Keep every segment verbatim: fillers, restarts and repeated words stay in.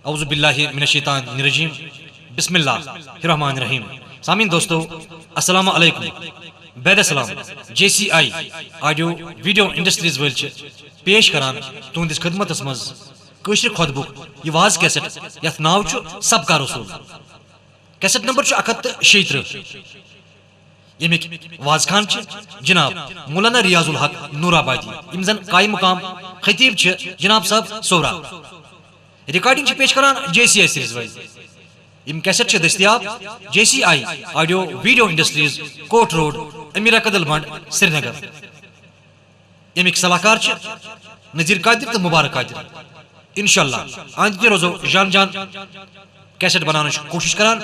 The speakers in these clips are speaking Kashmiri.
اعوذ باللہ من الشیطان الرجیم۔ بسم اللہ الرحمن الرحیم۔ سامعین دوستو، السلام علیکم۔ بعد السلام، J C I audio video industries وٲلۍ چھِ پیش کران تُہنٛدِس خدمتس منٛز کٲشرِ خطبُک یہِ واز کیسٹ، یتھ ناو چھُ سبقہ رسول۔ کیسٹ نمبر چھُ اکھ ہتھ تہٕ شیٚیہِ ترٕٛہ۔ ییٚمِکۍ واز خان چھِ جناب مولانا ریاض الحق نور آبادی، یِم زن قائم مقام خطیب چھِ جناب صاحب سورا۔ ریکارڈنگ چھِ پیش کران جے سی آئی سیریز وٲلۍ۔ یِم کیسٹ چھِ دٔستیاب J C I audio video industries, Court Road, Amira Kadal Bund, Srinagar. ییٚمِکۍ صلاح کار چھِ نذیر قادر تہٕ مبارک قادر۔ انشاءاللہ آیندٕ تہِ روزو جان جان کیسٹ بناونٕچ کوٗشِش کران،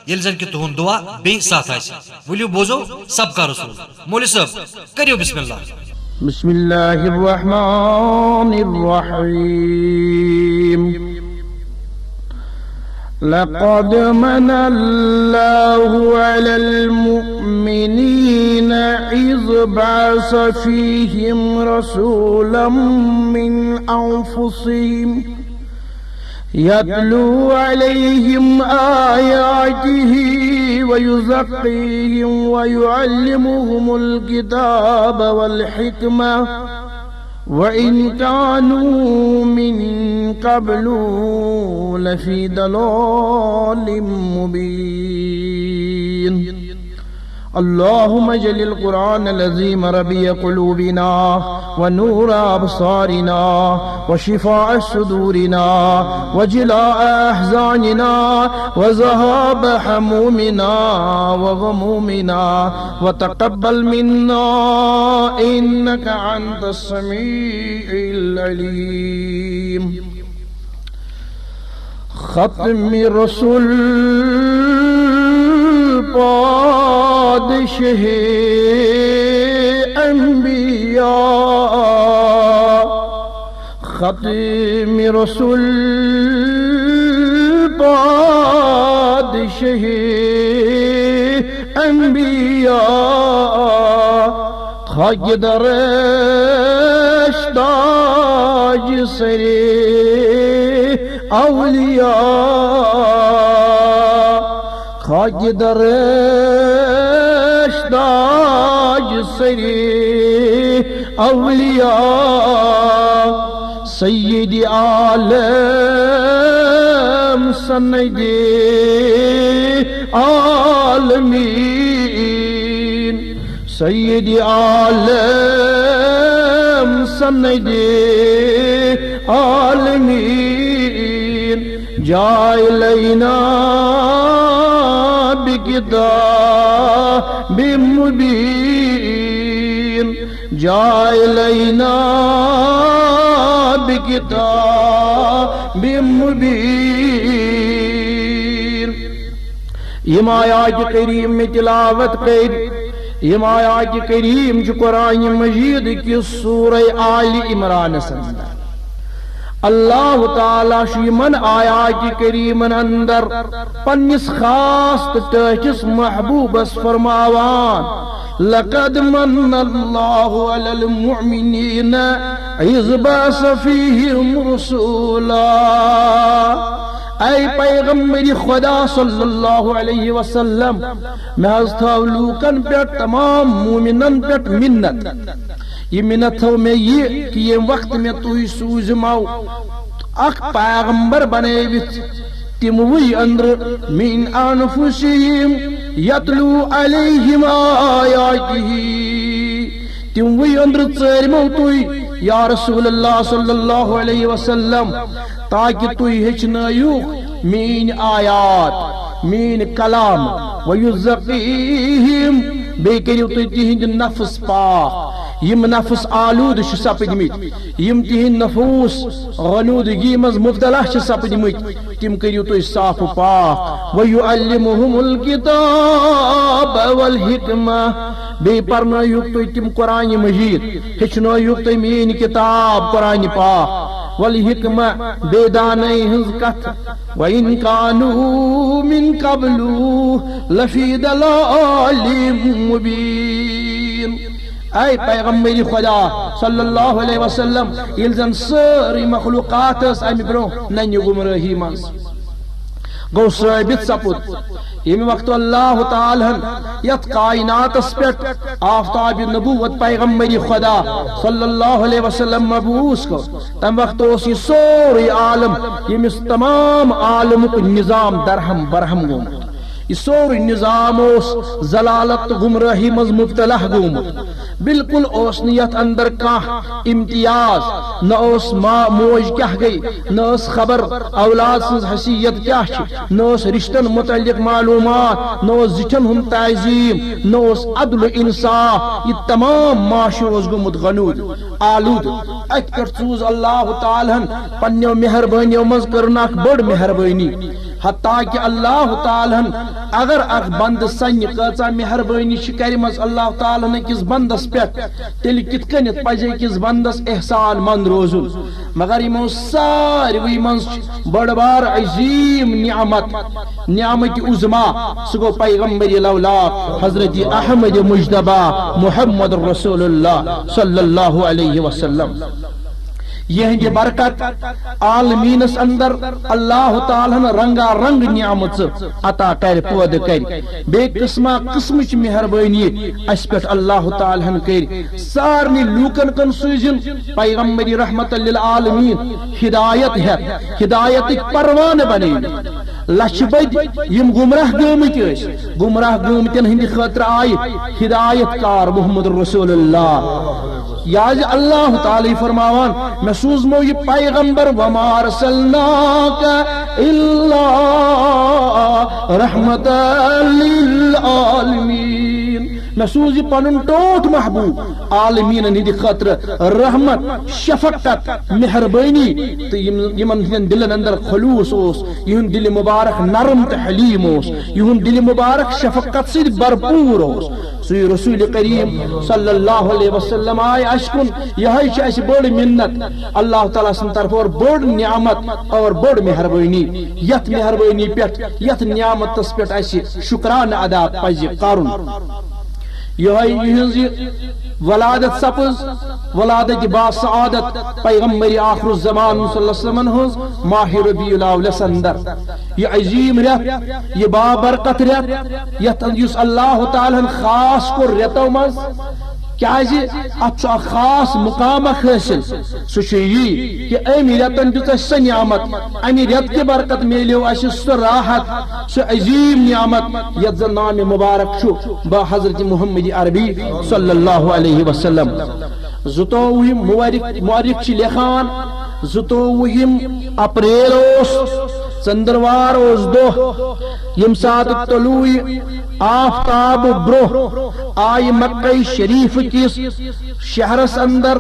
ییٚلہِ زن کہِ تُہُنٛد دعا بیٚیہِ ساتھ آسہِ۔ ؤلِو بوزو سبقہ رسول۔ مولوی صٲب، کٔرِو بسم اللہ۔ بسم الله الرحمن الرحيم. لقد من الله على المؤمنين إذ بعث فيهم رسولا من أنفسهم يتلو عليهم آياته ويزكيهم ويعلمهم الكتاب والحكمة وإن كانوا من قبل لفي ضلال مبين. اللهم اجعل القرآن العظيم ربيع قلوبنا ونور أبصارنا وشفاء صدورنا وجلاء أحزاننا وذهاب همومنا وغمومنا وتقبل منا إنك أنت السميع العليم. ختم رسول پادشاہ انبیاء، ختم رسول پادشاہ انبیاء، خاکِ درش تاج سرِ اولیاء، خاکِ درش تاج سرِ اولیاء، سید عالم سند عالمین، سید عالم سند عالمین، جاء إلينا بكتاب مبين، جاء إلينا بكتاب مبين. یِم آیات کریم مےٚ تلاوت کٔرۍ، یِم آیات کریم چھِ قرآن مجید کِس سورہ آل عمرانس اندر۔ اللہ تعالیٰ چھُ یِمن آیات کریمن اندر پننِس خاص تہٕ ٹٲٹھِس محبوبس فرماوان، لقد من الله على المؤمنين إذ بعث فيهم رسولا۔ اے پیغمبر خدا صلی اللہ علیہ وسلم، مےٚ حظ تھٲو لوٗکن پٮ۪ٹھ، تمام مومنن پٮ۪ٹھ منت۔ یہِ منت تھٲو مےٚ یہِ کہِ ییٚمہِ وقتہٕ مےٚ تُہۍ سوٗزمو اکھ پیغمبر بنٲوِتھ، تِموٕے أنٛدرٕ من أنفسهم يتلو عليهم آياته۔ تِموٕے أنٛدرٕ ژٲرمو تُہۍ یا رسول اللہ صلی اللہ علیہ وسلم، تاکہِ تُہۍ ہیٚچھنٲیِو میٛٲنۍ آیات، میٛٲنۍ کلام۔ ويزكيهم، بیٚیہِ کٔرِو تُہۍ تِہِنٛدۍ نفس پاک، یِم نفس آلوٗدٕ چھِ سپدمٕتۍ، یِم تِہِنٛدۍ نفوس غنودگی منٛز مبتلا چھِ سپدمٕتۍ، تِم کٔرِو تُہۍ صاف و پاک۔ ويعلمهم الكتاب والحكمة، بیٚیہِ پرنٲیِو تُہۍ تِم قرآن مجید، ہیٚچھنٲیِو تُہۍ میٛٲنۍ کِتاب قرآن پاک، والحكمة، بیٚیہِ دانٲیی ہٕنٛز کتھ۔ وإن كانوا من قبل لفي ضلال مبين۔ اے پیغمبر خدا صلی اللہ علیہ وسلم، ییٚلہِ زن سٲرٕے مخلوقات ٲس امہِ برونٛہہ ننہِ گمرٲہی منٛز، گوٚو ثٲبت سپُد، ییٚمہِ وقتہٕ اللہ تعالیٰ ہن یتھ کائناتس پٮ۪ٹھ آفتاب نبوت پیغمبر خدا صلی اللہ علیہ وسلم مبعوث کوٚر، تمہِ وقتہٕ اوس یہِ سورُے عالم، ییٚمِس تمام عالمُک نظام درہم برہم گوٚمُت۔ یہِ سورُے نظام اوس ضلالت تہٕ گمرٲہی منٛز مبتلا گوٚمُت۔ بالکل اوس نہٕ یتھ اندر کانٛہہ امتیاز، نہ اوس ما موج کیٛاہ گٔے، نہ ٲس خبر اولاد سٕنٛز حیثیت کیٛاہ چھِ، نہ اوس رشتن متعلق معلومات، نہ اوس زِٹھٮ۪ن ہُنٛد تعظیم، نہ اوس عدل و انصاف۔ یہِ تمام معاشرٕ اوس گوٚمُت غنود، آلود۔ اتھ پٮ۪ٹھ سوٗز اللہ تعالیٰ ہن پننیو مہربٲنیو منٛز کٔرٕن اکھ بٔڑ مہربٲنی۔ حتیٰ کہ اللہ تعالیٰ ہن اگر اکھ بندٕ سنہِ کۭژاہ مہربٲنی چھِ کرِمٕژ اللہ تعالیٰ ہن أکِس بندس پٮ۪ٹھ، تیٚلہِ کِتھ کٔنٮ۪تھ پزِ أکِس بندس احسان مند روزُن؟ مگر یِمو ساروٕے منٛز چھِ بٔڑ بار عظیم نعمت، نعمت عظمیٰ، سُہ گوٚو پیغمبر لولاک حضرت احمد مجتبیٰ محمد رسول اللہ صلی اللہ علیہ وسلم۔ یہندِ برکت عالمینس اندر اللہ تعالیٰ ہن رنگا رنگ نعمژٕ عطا کرِ، پٲدٕ کرِ۔ بیٚیہِ قٕسمہ قٕسمٕچ مہربٲنی اسہِ پٮ۪ٹھ اللہ تعالیٰ ہن کٔرۍ۔ سارنٕے لوٗکن کن سوٗزِن پیغمبر رحمت للعالمین ہدایت ہٮ۪تھ، ہدایتٕکۍ پروانہٕ بنٲوِتھ۔ لچھِ بٔدۍ یِم گمراہ گٲمٕتۍ ٲسۍ، گمراہ گٲمتٮ۪ن ہٕنٛدِ خٲطرٕ آیہِ ہدایت کار محمد رسول اللہ۔ یازِ اللہ تعالیٰ فرماوان، مےٚ سوٗزمو یہِ پیغمبر، وما ارسلناک الا رحمتا للعالمین۔ مےٚ سوٗز یہِ پنُن ٹوٹھ محبوب عالمیٖنن ہٕنٛدِ خٲطرٕ رحمت، شفقت، مہربٲنی تہٕ یِم، یِمن ہٕنٛدٮ۪ن دِلن اندر خلوص اوس، یِہُنٛد دِلہِ مُبارک نرم تہٕ حلیٖم اوس، یِہُنٛد دِلہِ مُبارک شفقت سۭتۍ بھرپوٗر اوس۔ سُے رسول کریم صلی اللہ علیہ وسلم آے اَسہِ کُن، یِہوٚے چھِ اَسہِ بٔڑ مِنت اللہ تعالیٰ سٕنٛدِ طرفہٕ اور بٔڑ نعمت اور بٔڑ مہربٲنی۔ یَتھ مہربٲنی پٮ۪ٹھ، یَتھ نعمتس پٮ۪ٹھ اَسہِ شُکرانہٕ ادا پزِ کرُن۔ یِہوٚے یِہٕنٛز یہِ ولادت سپٕز، ولادت با سعادت پیغمبر آخر الزمان صلی اللہ علیہ وسلم ہٕنٛز ماہ ربیع الاولس اندر۔ یہِ عظیٖم رٮ۪تھ، یہِ بابرکت رٮ۪تھ، یَتھ اند-، یُس اللہ تعالیٰ ہن خاص کوٚر رٮ۪تو منٛز، کیازِ اتھ چھُ اکھ خاص مقام اکھ حٲصِل۔ سُہ چھُ یی کہِ أمۍ رٮ۪تن دِژ اَسہِ سۄ نعمت، امہِ رٮ۪تہٕ کہِ برکت میلیو اَسہِ سُہ راحت، سُہ عظیٖم نعمت یَتھ زن نام مُبارک چھُ با حضرت محمد عربی صلی اللہ علیہ وسلم۔ زٕتووُہِم مورخ، مورخ چھِ لیکھان، زٕتووُہِم اپریل اوس، ژٔندٕروار اوس دۄہ، ییٚمہِ ساتہٕ طلوع آفتاب برونٛہہ آیہِ مکہ شریف کِس شہرس اندر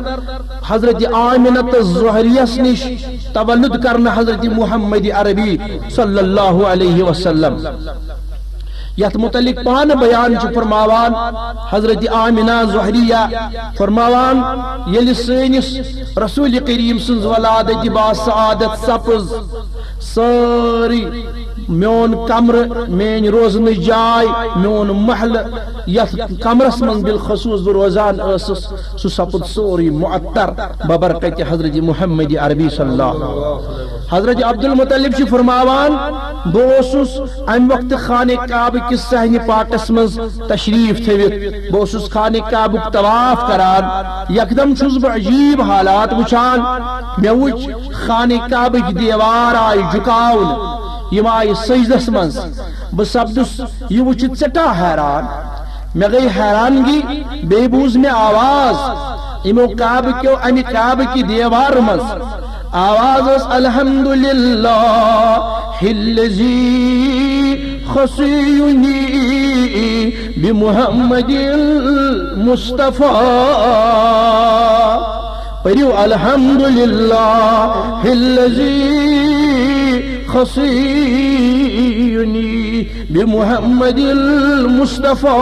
حضرت آمنہ تہٕ زہریس نِش تولد کرنہٕ حضرت محمد عربی صلی اللہ علیہ وسلم۔ یتھ متعلق پانہٕ بیان چھُ فرماوان حضرت آمنہ زہریہ، فرماوان، ییٚلہِ سٲنِس رسول کریم سٕنٛز ولادت با سعادت سپٕز، سٲرٕے میون کمرٕ، میٲنۍ روزنٕچ جاے، میون محلہٕ، یتھ کمرس منٛز بالخصوص بہٕ روزان ٲسٕس، سُہ سپُد سورُے معطر ببرکت حضرت محمد عربی صلی اللہ۔ حضرت عبد المطلب چھُ فرماوان، بہٕ اوسُس امہِ وقتہٕ خانہ کعبہ کِس صحنِ پاکس منٛز تشریف تھٲوِتھ، بہٕ اوسُس خانہ کعبُک طواف کران، یکدم چھُس بہٕ عجیب حالات وٕچھان۔ مےٚ وٕچھ خانہ کعبٕکۍ دیوار آیہِ جُکاونہٕ، یِم آیہِ سجدس منٛز۔ بہٕ سپدُس یہِ وٕچھِتھ سٮ۪ٹھاہ حیران۔ مےٚ گٔے حیرانگی، بیٚیہِ بوٗز مےٚ آواز یِمو کعبہٕ کیو، امہِ کعبہٕ کہِ دیوارٕ منٛز۔ آواز ٲس، الحمد للہ الذی خصنی بمحمد المصطفیٰ۔ پٔرِو، الحمد للہ الذی خصنی بمحمد المصطفیٰ۔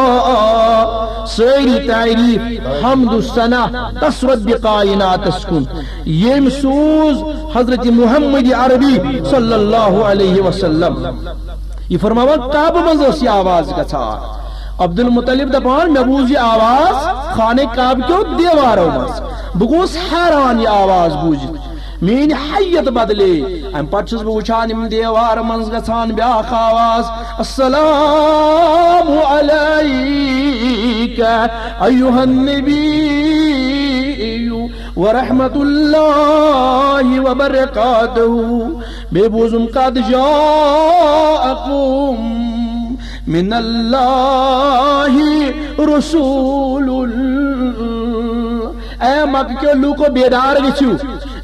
سٲری تعریف، حمد و ثنا تس رب کائناتس کُن، ییٚمۍ سوٗز حضرت محمد عربی صلی اللہ علیہ وسلم۔ یہِ فرماوان، کعبہٕ منٛز ٲس یہِ آواز گژھان۔ عبدالمطلب دپان، مےٚ بوٗز یہِ آواز خانہ کعبہٕ کیو دیوارو منٛز۔ بہٕ گوٚوُس حیران یہِ آواز بوٗزِتھ۔ میٛٲنۍ حیت بدلے۔ اَمہِ پتہٕ چھُس بہٕ وٕچھان یِم دیوار منٛز گژھان بیٛاکھ آواز، "السلام علیک ایھا النبی ورحمۃ اللہ وبرکاتہ۔" بیٚیہِ بوٗزُم، "قد جاءکم من اللہ رسول۔" اے مکہ کیو لوٗکو، بیدار گٔژھِو۔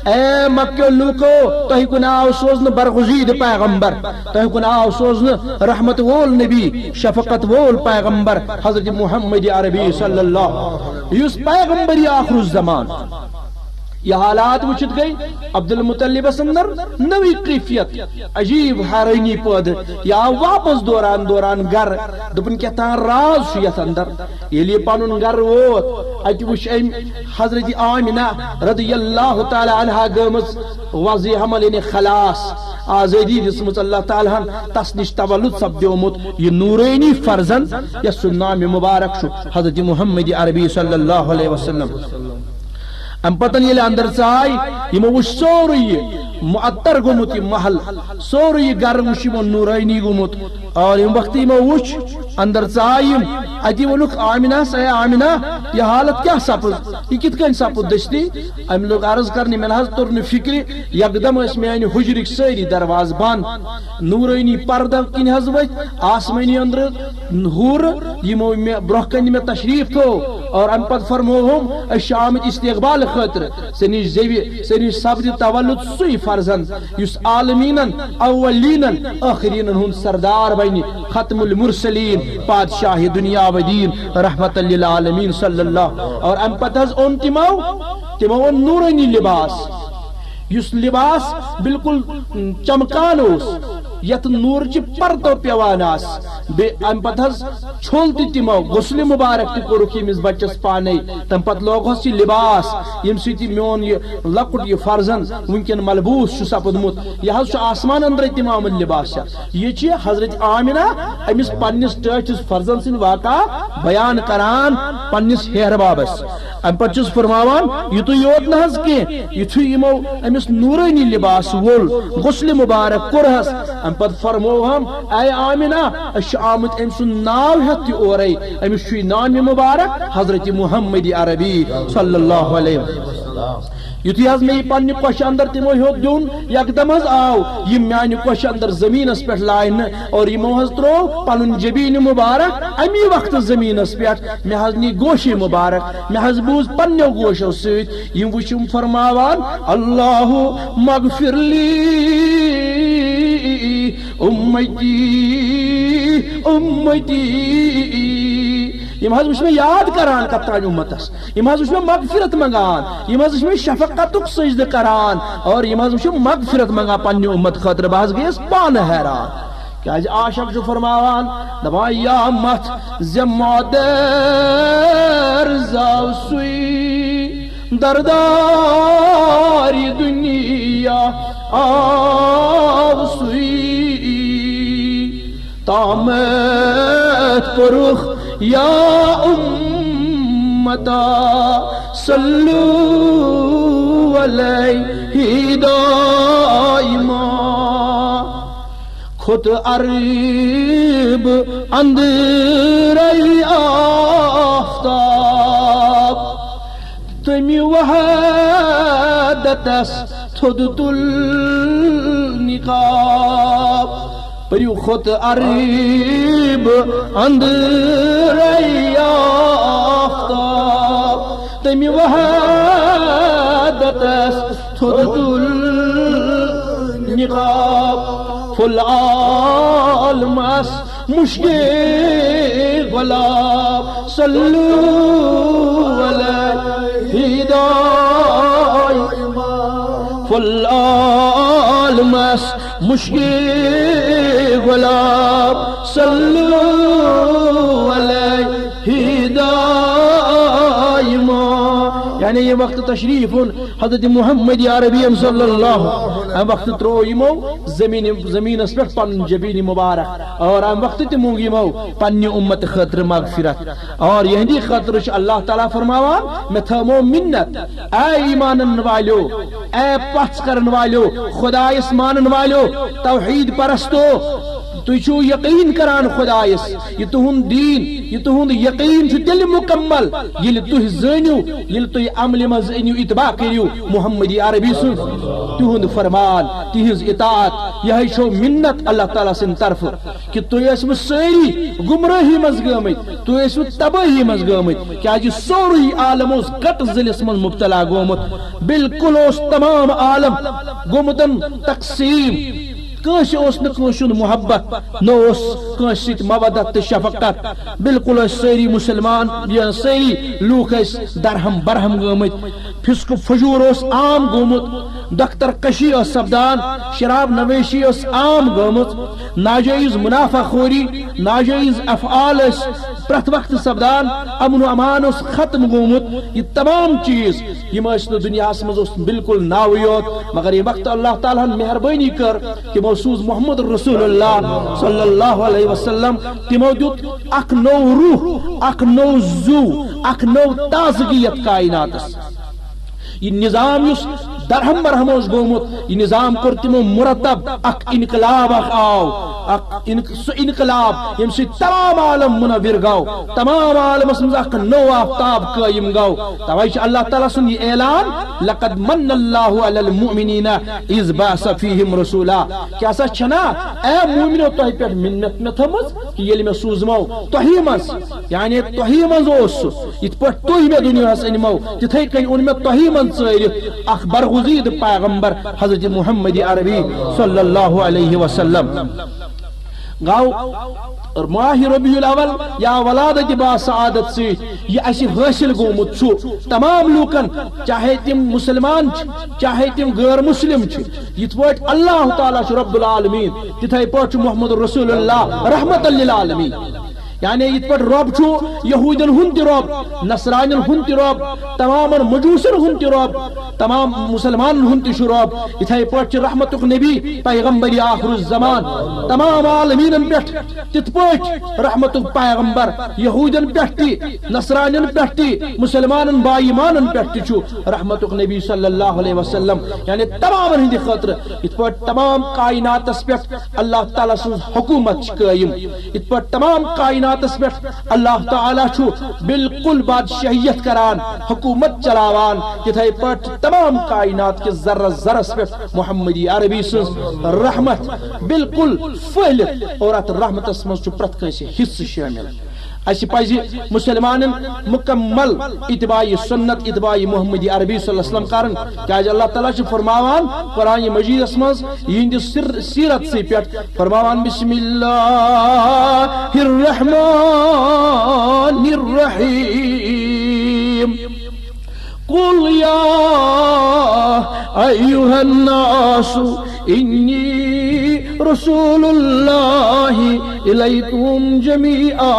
اے مکہ کیو لوٗکو، تۄہہِ کُن آو سوزنہٕ برگزید پیغمبر، تۄہہِ کُن آو سوزنہٕ رحمت وول نبی، شفقت وول پیغمبر حضرت محمد عربی صلی اللہ، یُس پیغمبر آخر الزمان۔ یہِ حالات وٕچھِتھ گٔے عبدالمطلبس اندر نٔوٕے کیفیت، عجیب حیرٲنی پٲدٕ۔ یہِ آو واپس دوران دوران گرٕ، دوٚپُن، کیٛاہ تام راز چھُ یتھ اندر۔ ییٚلہِ یہِ پنُن گرٕ ووت، اتہِ وٕچھ أمۍ حضرت آمنہ رضی اللہ تعالیٰ عنہا گٔمٕژ وضع حمل، یعنی خلاص، آزٲدی دِژمٕژ اللہ تعالیٰ ہن، تس نِش تولد سپدیومُت یہِ نورٲنی فرزند، یس سُنٛد نام مبارک چھُ حضرت محمد عربی صلی اللہ علیہ وسلم۔ امہِ پتن ییٚلہِ اندر ژاے، یِمو وٕچھ سورُے یہِ معطر گوٚمُت، یہِ محل، سورُے یہِ گرٕ وٕچھ یِمو نورٲنی گوٚمُت۔ اور ییٚمہِ وقتہٕ یِمو وٕچھ، اندر ژاے یِم، اتی ووٚنُکھ آمنہ، "اے آمنہ، یہِ حالت کیٛاہ سپٕز؟ یہِ کِتھ کٔنۍ سپُد دٔستی؟" أمۍ لوٚگ عرض کرنہِ، "مےٚ نہ حظ توٚر نہٕ فکرِ، یکدم ٲسۍ میانہِ حُجرٕکۍ سٲری دروازٕ بنٛد، نورٲنی پردٕ کِنۍ حظ ؤتھۍ آسمٲنی أنٛدرٕ حورٕ، یِمو مےٚ برٛونٛہہ کنہِ مےٚ تشریف تھوو، اور امہِ پتہٕ فرمووُم، أسۍ چھِ آمٕتۍ استقبال خٲطرٕ، ژےٚ نِش زیوِ، ژےٚ نِش سپدِ تولد سُے فرزند، یُس عالمیٖنن، اولینن، ٲخریٖنن ہُنٛد سردار بنہِ، ختم المرسلین، پادشاہ دنیا و دین، رحمت للعالمین صلی اللہ۔" اور امہِ پتہٕ حظ اوٚن تِمو، تِمو اوٚن نورٲنی لباس، یُس لباس بالکل چمکان اوس، یتھ نورچہِ پرتو پیوان آس۔ بیٚیہِ امہِ پتہٕ حظ چھوٚل تہِ تِمو، غسلِ مبارک تہِ کوٚرُکھ ییٚمِس بچس پانے۔ تمہِ پتہٕ لوگہوس یہِ لباس، ییٚمہِ سۭتۍ یہِ میون یہِ لۄکُٹ یہِ فرزند وٕنکٮ۪ن ملبوٗس چھُ سپُدمُت۔ یہِ حظ چھُ آسمان أنٛدرَے تِم آمٕتۍ لباس چھا۔ یہِ چھِ حضرت آمنہ أمِس پننِس ٹٲٹھِس فرزند سٕنٛدۍ واقعہ بیان کران پننِس ہیہر بابس۔ امہِ پتہٕ چھُس فرماوان، یِتُے یوت نہ حظ کینٛہہ، یِتھُے یِمو أمِس نورٲنی لباس وول، غسلِ مبارک کوٚرہس، امہِ پتہٕ فرمووہم، اے آمنہ، أسۍ چھِ آمٕتۍ أمۍ سُنٛد ناو ہٮ۪تھ تہِ اورے، أمِس چھُے ناوِ مبارک حضرت محمد عربی صلی اللہ علیہ وسلم۔ یُتھُے حظ مےٚ یہِ پننہِ کۄچھِ اندر تِمو ہیوٚت دیُن، یکدم حظ آو یہِ میانہِ کۄچھِ اندر زٔمیٖنس پٮ۪ٹھ لاینہٕ اور یِمو حظ ترٛوو پنُن جبیٖن مبارک امی وقتہٕ زٔمیٖنس پٮ۪ٹھ۔ مےٚ حظ نی گوشے مبارک، مےٚ حظ بوٗز پننیو گوشو سۭتۍ۔ یِم وٕچھِم فرماوان، "اللہم اغفر لی امتی، امتی۔" یِم حظ وٕچھ مےٚ یاد کران کپتان امتس، یِم حظ وٕچھ مےٚ مغفرت منگان، یِم حظ وٕچھ مےٚ شفقتُک سجدٕ کران، اور یِم حظ وٕچھ مغفرت منگان پننہِ امت خٲطرٕ۔ بہٕ حظ گٔیس پانہٕ حیران۔ کیازِ عاشق چھُ فرماوان، دپان، یا متھ زِ مادر زاو سُے، دردار دنیا آو سُے، تامت پوٚرُکھ یا امتا، صلو علیہ دائما۔ کھوٚت عرب اندرے آفتاب، تمہِ وحدتس تھوٚد تُل نقاب۔ پٔرِو، کھوٚت عرب اندرے آفتاب، تمہِ وحدتس تھوٚد تُل نقاب۔ پھوٚل عالمس مشکِ گۄلاب، صلو علیہ دائما۔ پھوٚل عالمس مشکِ گۄلاب، صلو علیہ دائما۔ یعنی ییٚمہِ وقتہٕ تشریٖف اوٚن حضرت محمد عربی صلی اللہ، اَمہِ وقتہٕ ترٛوو یِمو زمین، زمینس پٮ۪ٹھ پنُن جبین مبارک، اور اَمہِ وقتہٕ تہِ موٚنگ یِمو پننہِ اُمت خٲطرٕ مغفرت۔ اور یِہنٛدی خٲطرٕ چھُ اللہ تعالیٰ فرماوان، مےٚ تھٲومو مِنت، اے ایٖمانن والیو، اے پژھ کرن والیو، خدایس مانن والیو، توحید پرستو، تُہۍ چھِو یقین کران خدایس، یہِ تُہُنٛد دیٖن، یہِ تُہُنٛد یقین چھُ تیٚلہِ مُکمل، ییٚلہِ تُہۍ زٲنِو، ییٚلہِ تُہۍ عملہِ منٛز أنِو، اتباع کٔرِو محمد عربی سُنٛد، تِہُنٛد فرمان، تِہنٛز اطاعت۔ یِہے چھو مِنت اللہ تعالیٰ سٕنٛدِ طرفہٕ۔ کہ تُہۍ ٲسِو سٲری گمرٲہی منٛز گٲمٕتۍ، تُہۍ ٲسِو تبٲہی منٛز گٲمٕتۍ، کیازِ سورُے عالم اوس گٹ ذٔلِس منٛز مبتلا گوٚمُت۔ بالکل اوس تمام عالم گوٚمُت تقسیٖم۔ کٲنٛسہِ اوس نہٕ کٲنٛسہِ ہُنٛد محبت، نہ اوس کٲنٛسہِ سۭتۍ مودت تہٕ شفقت۔ بالکل ٲسۍ سٲری مسلمان، یا سٲری لوٗکھ ٲسۍ درہم برہم گٲمٕتۍ۔ فسق و فجور اوس عام گوٚمُت، دختر کشی ٲس سپدان، شراب نوشی ٲس عام گٔمٕژ، ناجٲیز منافع خوری، ناجٲیز افعال ٲسۍ پرٛٮ۪تھ وقتہٕ سپدان، امن و امان اوس ختم گوٚمُت۔ یہِ تمام چیٖز، یِم ٲسۍ نہٕ دُنیاہس منٛز، اوس بالکل ناوٕے یوت، مگر ییٚمہِ وقتہٕ اللہ تعالیٰ ہن مہربٲنی کٔر، تِمو سوٗز محمد رسول اللہ صلی اللہ علیہ وسلم، تِمو دیُت اکھ نوٚو روح، اکھ نوٚو زُو، اکھ نوٚو تازگی یتھ کائناتس۔ یہِ نظام یُس درہم برہم اوس گوٚمُت، یہِ نظام کوٚر تِمو مرتب، اکھ انقلاب اکھ آو، اکھ انق-، سُہ انقلاب ییٚمہِ سۭتۍ تمام عالم منور گوٚو، تمام عالمس منٛز اکھ نوٚو آفتاب قٲیِم گوٚو۔ توے چھُ اللہ تعالیٰ سُنٛد یہِ اعلان، "لقد من اللہ علی المؤمنین اذ بعث فیہم رسولا"۔ کیٛاہ سا چھنا، اے مومنو، تۄہہِ پٮ۪ٹھ منت مےٚ تھٲومٕژ، کہِ ییٚلہِ مےٚ سوٗزمو تۄہی منٛز، یعنی تۄہی منٛز اوس سُہ، یِتھ پٲٹھۍ تُہۍ مےٚ دُنیاہس أنۍمو، تِتھے کٔنۍ اوٚن مےٚ تۄہی منٛز ژٲرِتھ اکھ برگزیدٕ پیغمبر حضرت محمد عربی صلی اللہ علیہ وسلم۔ گوٚو ماہ ربیع الاول یا ولادت با سعادت سۭتۍ یہِ اسہِ حٲصِل گوٚمُت چھُ، تمام لوٗکن، چاہے تِم مسلمان چھِ، چاہے تِم غٲر مسلم چھِ، یِتھ پٲٹھۍ اللہ تعالیٰ چھُ رب العالمین، تِتھے پٲٹھۍ چھُ محمد رسول اللہ رحمت للعالمین۔ یعنی یِتھ پٲٹھۍ رۄب چھُ یہوٗدٮ۪ن ہُنٛد تہِ رۄب، نصرانٮ۪ن ہُنٛد تہِ رۄب، تمامن مجوٗسن ہُنٛد تہِ رۄب، تمام مسلمانن ہُنٛد تہِ چھُ رۄب، یِتھے پٲٹھۍ چھُ رحمتُک نبی پیغمبر آخر الزمان تمام عالمیٖنن پٮ۪ٹھ تِتھ پٲٹھۍ رحمتُک پیغمبر یہوٗدٮ۪ن پٮ۪ٹھ تہِ، نصرانٮ۪ن پٮ۪ٹھ تہِ، مسلمانن با ایمانن پٮ۪ٹھ تہِ چھُ رحمتُک نبی صلی اللہ علیہ وسلم، یعنی تمامن ہٕنٛدِ خٲطرٕ۔ یِتھ پٲٹھۍ تمام کائناتس پٮ۪ٹھ اللہ تعالیٰ سٕنٛز حکوٗمت چھِ قٲیِم، یِتھ پٲٹھۍ تمام کائناتس پٮ۪ٹھ اللہ تعالیٰ چھُ بالکل بادشاہیت کران، حکوٗمت چلاوان، تِتھے پٲٹھۍ تمام کائنات کِس ذرس ذرس پٮ۪ٹھ محمدی عربی سٕنٛز رحمت بالکل پھٔہلِتھ، اور اتھ رحمتس منٛز چھُ پرٛٮ۪تھ کٲنٛسہِ حصہٕ شٲمِل۔ اسہِ پزِ مسلمانن مکمل اتباع سنت، اتباع محمدی عربی صلی اللہ علیہ وسلم کرن، کیازِ اللہ تعالیٰ چھُ فرماوان قرآن مجیدس منٛز، یِہنٛدِ سر-، سیرت سٕے پٮ۪ٹھ فرماوان، بسم اللہ الرحمن الرحیم۔ قل یا ایھا الناس انی رسول اللہ الیکم جمیعا۔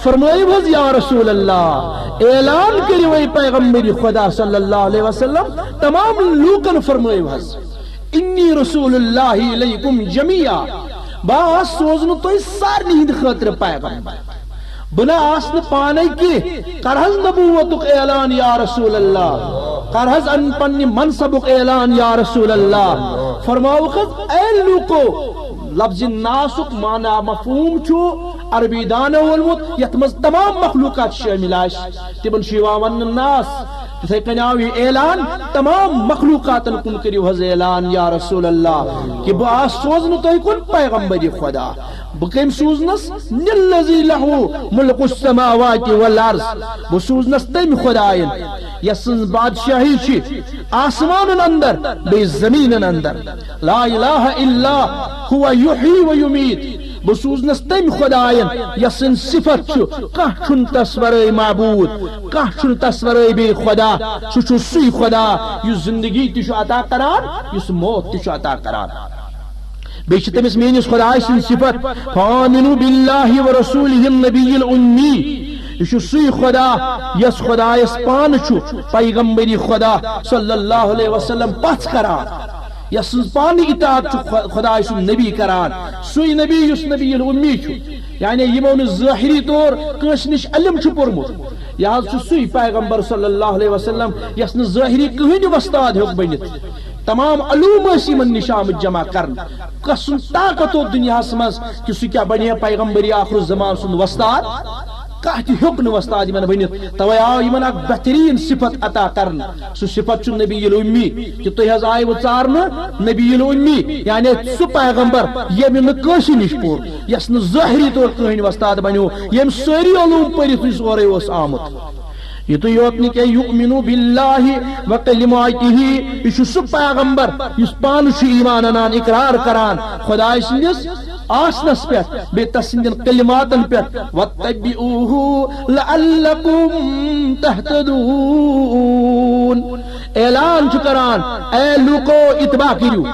فرمٲیِو حظ یا رسول اللہ، اعلان کٔرِو اے پیغمبر خدا صلی اللہ علیہ وسلم، تمام لوٗکن فرمٲیِو حظ، انی رسول اللہ الیکم جمیعا، بہٕ آس سوزنہٕ تۄہہِ سارنٕے ہٕنٛدِ خٲطرٕ پیغمبر۔ بہٕ نہ آس نہٕ پانے کینٛہہ، کر حظ نبوتُک اعلان یا رسول اللہ، کر حظ ان پننہِ منصبُک اعلان یا رسول اللہ۔ فرماوُکھ حظ، اے لوٗکو، لفظ ناسُک معنی مفہوم چھُ عربی دانو ووٚنمُت، یتھ منٛز تمام مخلوقات شٲمِل آسہِ، تِمن چھُ یِوان وننہٕ ناس۔ تِتھے کٔنۍ آو یہِ اعلان، تمام مخلوقاتن کُن کٔرِو حظ اعلان یا رسول اللہ، کہِ بہٕ آس سوزنہٕ تۄہہِ کُن پیغمبر خدا۔ بہٕ کٔمۍ سوٗزنس؟ للذی لہ ملک السماوات والارض۔ بہٕ سوٗزنس تٔمۍ خداین یس سٕنٛز بادشاہی چھِ آسمانن اندر بیٚیہِ زمیٖنن اندر۔ لا الہ الا ہوا یحیی و یمیت۔ بہٕ سوٗزنس تٔمۍ خداین یس سٕنٛز صفت چھُ، کانٛہہ چھُنہٕ تس ورٲے معبوٗد، کانٛہہ چھُنہٕ تس ورٲے بیٚیہِ خدا۔ سُہ چھُ سُے خدا یُس زندگی تہِ چھُ عطا کران، یُس موت تہِ چھُ عطا کران۔ بیٚیہِ چھِ تٔمِس میٲنِس خدایہِ سٕنٛز صفت، فآمنوا باللہ ورسولہ النبی الامی، یہِ چھُ سُے خدا یس خدایس پانہٕ چھُ پیغمبری خدا صلی اللہ علیہ وسلم پژھ کران، یس سٕنٛز پانہٕ اطاعت چھُ خۄ-، خدایہِ سُنٛد نبی کران۔ سُے نبی یُس نبی الامی چھُ، یعنی یِمو نہٕ ظٲہری طور کٲنٛسہِ نِش علم چھُ پوٚرمُت۔ یہِ حظ چھُ سُے پیغمبر صلی اللہ علیہ وسلم یس نہٕ ظٲہری کٕہٕنۍ وۄستاد ہیوٚک بٔنِتھ۔ تمام علوم ٲسۍ یِمن نِش آمٕتۍ جمع کرنہٕ۔ کس سُنٛد طاقت اوس دُنیاہس منٛز کہِ سُہ کیٛاہ بنہِ ہا پیغمبر آخر الزمان سُنٛد وۄستاد؟ کانٛہہ تہِ ہیوٚک نہٕ وۄستاد یِمن ؤنِتھ۔ توے آو یِمن اکھ بہتریٖن صفت عطا کرنہٕ۔ سُہ صفت چھُ نبی الامی، کہِ تُہۍ حظ آیوٕ ژارنہٕ نبی الامی، یعنی سُہ پیغمبر ییٚمہِ نہٕ کٲنٛسہِ نِش پوٚر، یس نہٕ ظٲہری طور کٕہٕنۍ وۄستاد بنیو، ییٚمۍ سٲری علوم پٔرِتھ یُس اورے اوس آمُت۔ یِتُے یوت نہٕ کینٛہہ، یؤمن باللہ و کلماتہ، یہِ چھُ سُہ پیغمبر یُس پانہٕ چھُ ایمان انان، اقرار کران خدایہِ سٕنٛدِس آسنس پٮ۪ٹھ، بیٚیہِ تس سٕنٛدٮ۪ن کلماتن پٮ۪ٹھ، واتبعوہ لعلکم تہتدون، اعلان چھُ کران، اے لوٗکو، اتباع کٔرِو۔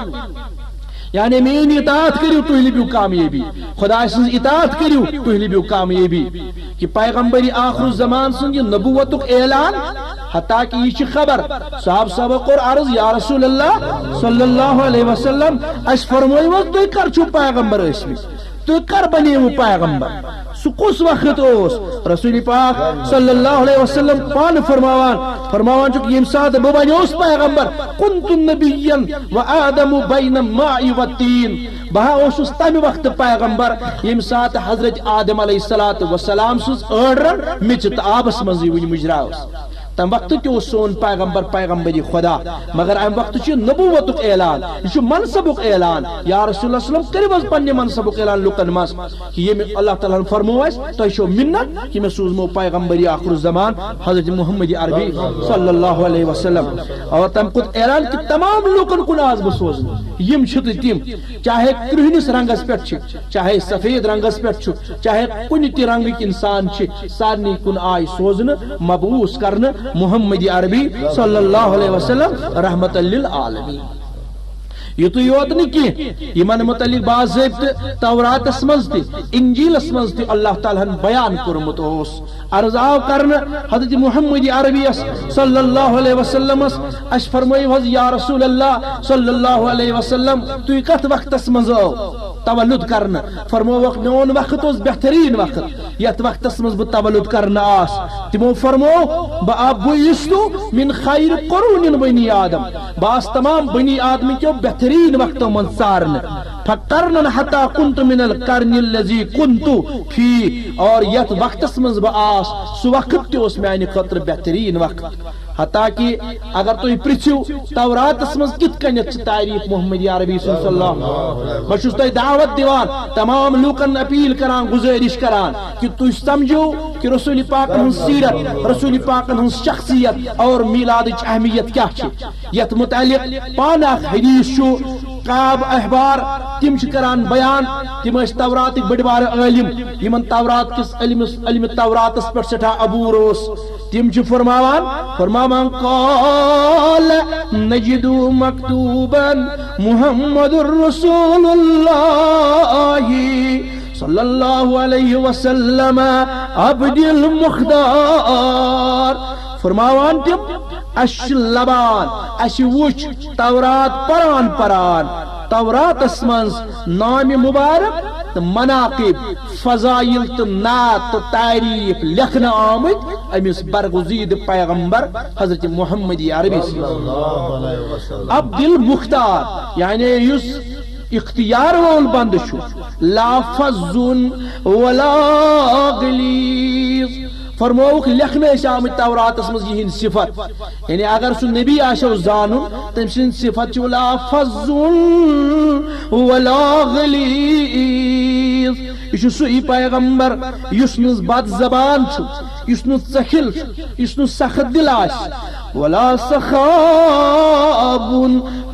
یعنی میٲنۍ اطاعت کٔرِو، تُہۍ لٔبِو کامیٲبی۔ خدایہِ سٕنٛز اطاعت کٔرِو، تُہۍ لٔبِو کامیٲبی۔ کہِ پیغمبر آخر الزمان سُنٛد یہِ نبوتُک اعلان، حتیٰ کہِ یہِ چھِ خبر، صاحب صاحبہ کوٚر عرض، یا رسول اللہ صلی اللہ علیہ وسلم، اَسہِ فرمٲیِو حظ، تُہۍ کر چھِو پیغمبر ٲسمٕتۍ؟ تُہۍ کر بنیوٕ پیغمبر؟ سُہ کُس وقت اوس؟ رسول پاک صلی اللہ علیہ وسلم پانہٕ فرماوان، فرماوان چھُکھ، ییٚمہِ ساتہٕ بہٕ بنیوس پیغمبر، کنت نبیا و آدم بین الماء والطین، بہٕ ہا اوسُس تمہِ وقتہٕ پیغمبر، ییٚمہِ ساتہٕ حضرت آدم علیہ الصلوۃ والسلام سٕنٛز أڑ رن میٚژِ تہٕ آبس منٛزٕے وُنہِ مُجراوس۔ تمہِ وقتہٕ تہِ اوس سون پیغمبر پیغمبری خدا، مگر امہِ وقتہٕ چھُ نبوتُک اعلان، یہِ چھُ منصبُک اعلان۔ یا رسول اللہ صلی اللہ علیہ وسلم، کٔرِو حظ پننہِ منصبُک اعلان لُکن منٛز، کہِ ییٚمہِ اللہ تعالیٰ ہن فرموو اَسہِ، تۄہہِ چھو مِنت کہِ مےٚ سوٗزمو پیغمبری آخر الزمان حضرت محمد عربی صلی اللہ علیہ وسلم۔ اور تمہِ کوٚر اعلان کہِ تمام لوٗکن کُن آس بہٕ سوزنہٕ، یِم چھِ تہٕ تِم، چاہے کرٛہنِس رنگس پٮ۪ٹھ چھِ، چاہے سفید رنگس پٮ۪ٹھ چھُ، چاہے کُنہِ تہِ رنگٕکۍ انسان چھِ، سارنٕے کُن آے سوزنہٕ، مبعوث کرنہٕ محمد عربی صلی اللہ علیہ وسلم رحمت للعالمین۔ یُتُے یوت نہٕ کینٛہہ، یِمن متعلق باضٲبطہٕ توراتس منٛز تہِ، انجیلس منٛز تہِ اللہ تعالیٰ ہن بیان کوٚرمُت اوس۔ عرض آو کرنہٕ حضرت محمد عربیس صلی اللہ علیہ وسلمس، اَسہِ فرمٲیِو حظ یا رسول اللہ صلی اللہ علیہ وسلم، تُہۍ کتھ وقتس منٛز ٲو تولد کرنہٕ؟ فرمووکھ، میون وقت اوس بہتریٖن وقت، یتھ وقتس منٛز بہٕ تولد کرنہٕ آس۔ تِمو فرموو، بہٕ آ-، بعثت من خیر قرون بنی آدم، بہٕ آس تمام بنی آدم کیو بہتریٖن وقتو منٛز ژارنہٕ۔ فقرنا حتی کنت من القرن الذی کنت فی، اور یتھ وقتس منٛز بہٕ آس، سُہ وقت تہِ اوس میانہِ خٲطرٕ بہتریٖن وقت۔ حتیٰ کہ اگر تُہۍ پرژھِو، توراتس منٛز کِتھ کٔنٮ۪تھ چھِ تعریف محمد عربی سٕنٛز صلی اللہ، بہٕ چھُس تۄہہِ دعوت دِوان، تمام لوٗکن اپیل کران، گُزٲرِش کران کہِ تُہۍ سمجھِو کہِ رسول پاکن ہٕنٛز سیرت، رسول پاکن ہٕنٛز شخصیت اور میلادٕچ اہمیت کیٛاہ چھِ۔ یتھ متعلق پانہٕ اکھ حدیث چھُ، کعب احبار، تِم چھِ کران بیان، تِم ٲسۍ توراتٕکۍ بٔڑۍ بارٕ عٲلم، یِمن تورات کِس علمس، علمِ توراتس پٮ۪ٹھ سٮ۪ٹھاہ عبوٗر اوس۔ تِم چھِ فرماوان، فرماوان، قال نجد مکتوبا محمد رسول اللہ صلی اللہ علیہ وسلم عبد المختار۔ فرماوان تِم، اَسہِ چھِ لبان، اَسہِ وُچھ تورات پران پران، توراتس منٛز نامِ مبارک تہٕ مناقب، فضائل تہٕ نعت تہٕ تعریف لیکھنہٕ آمٕتۍ أمِس برگزیدٕ پیغمبر حضرت محمد عربی سٕنٛدۍ۔ عبد المختار، یعنی یُس اختیار وول بندٕ چھُ، لا فظ ولا غلیظ۔ فرمووُکھ، لیکھنہٕ ٲسۍ آمٕتۍ توراتس منٛز یِہنٛدۍ صفت، یعنی اگر سُہ نبی آسیو زانُن، تٔمۍ سٕنٛدۍ صفت چھِ لا فظ ولا غلیظ۔ یہِ چھُ سُے پیغمبر یُس نہٕ بد زبان چھُ، یُس نہٕ ژٔکھِل چھُ، یُس نہٕ سخت دل آسہِ۔ ولا سخاب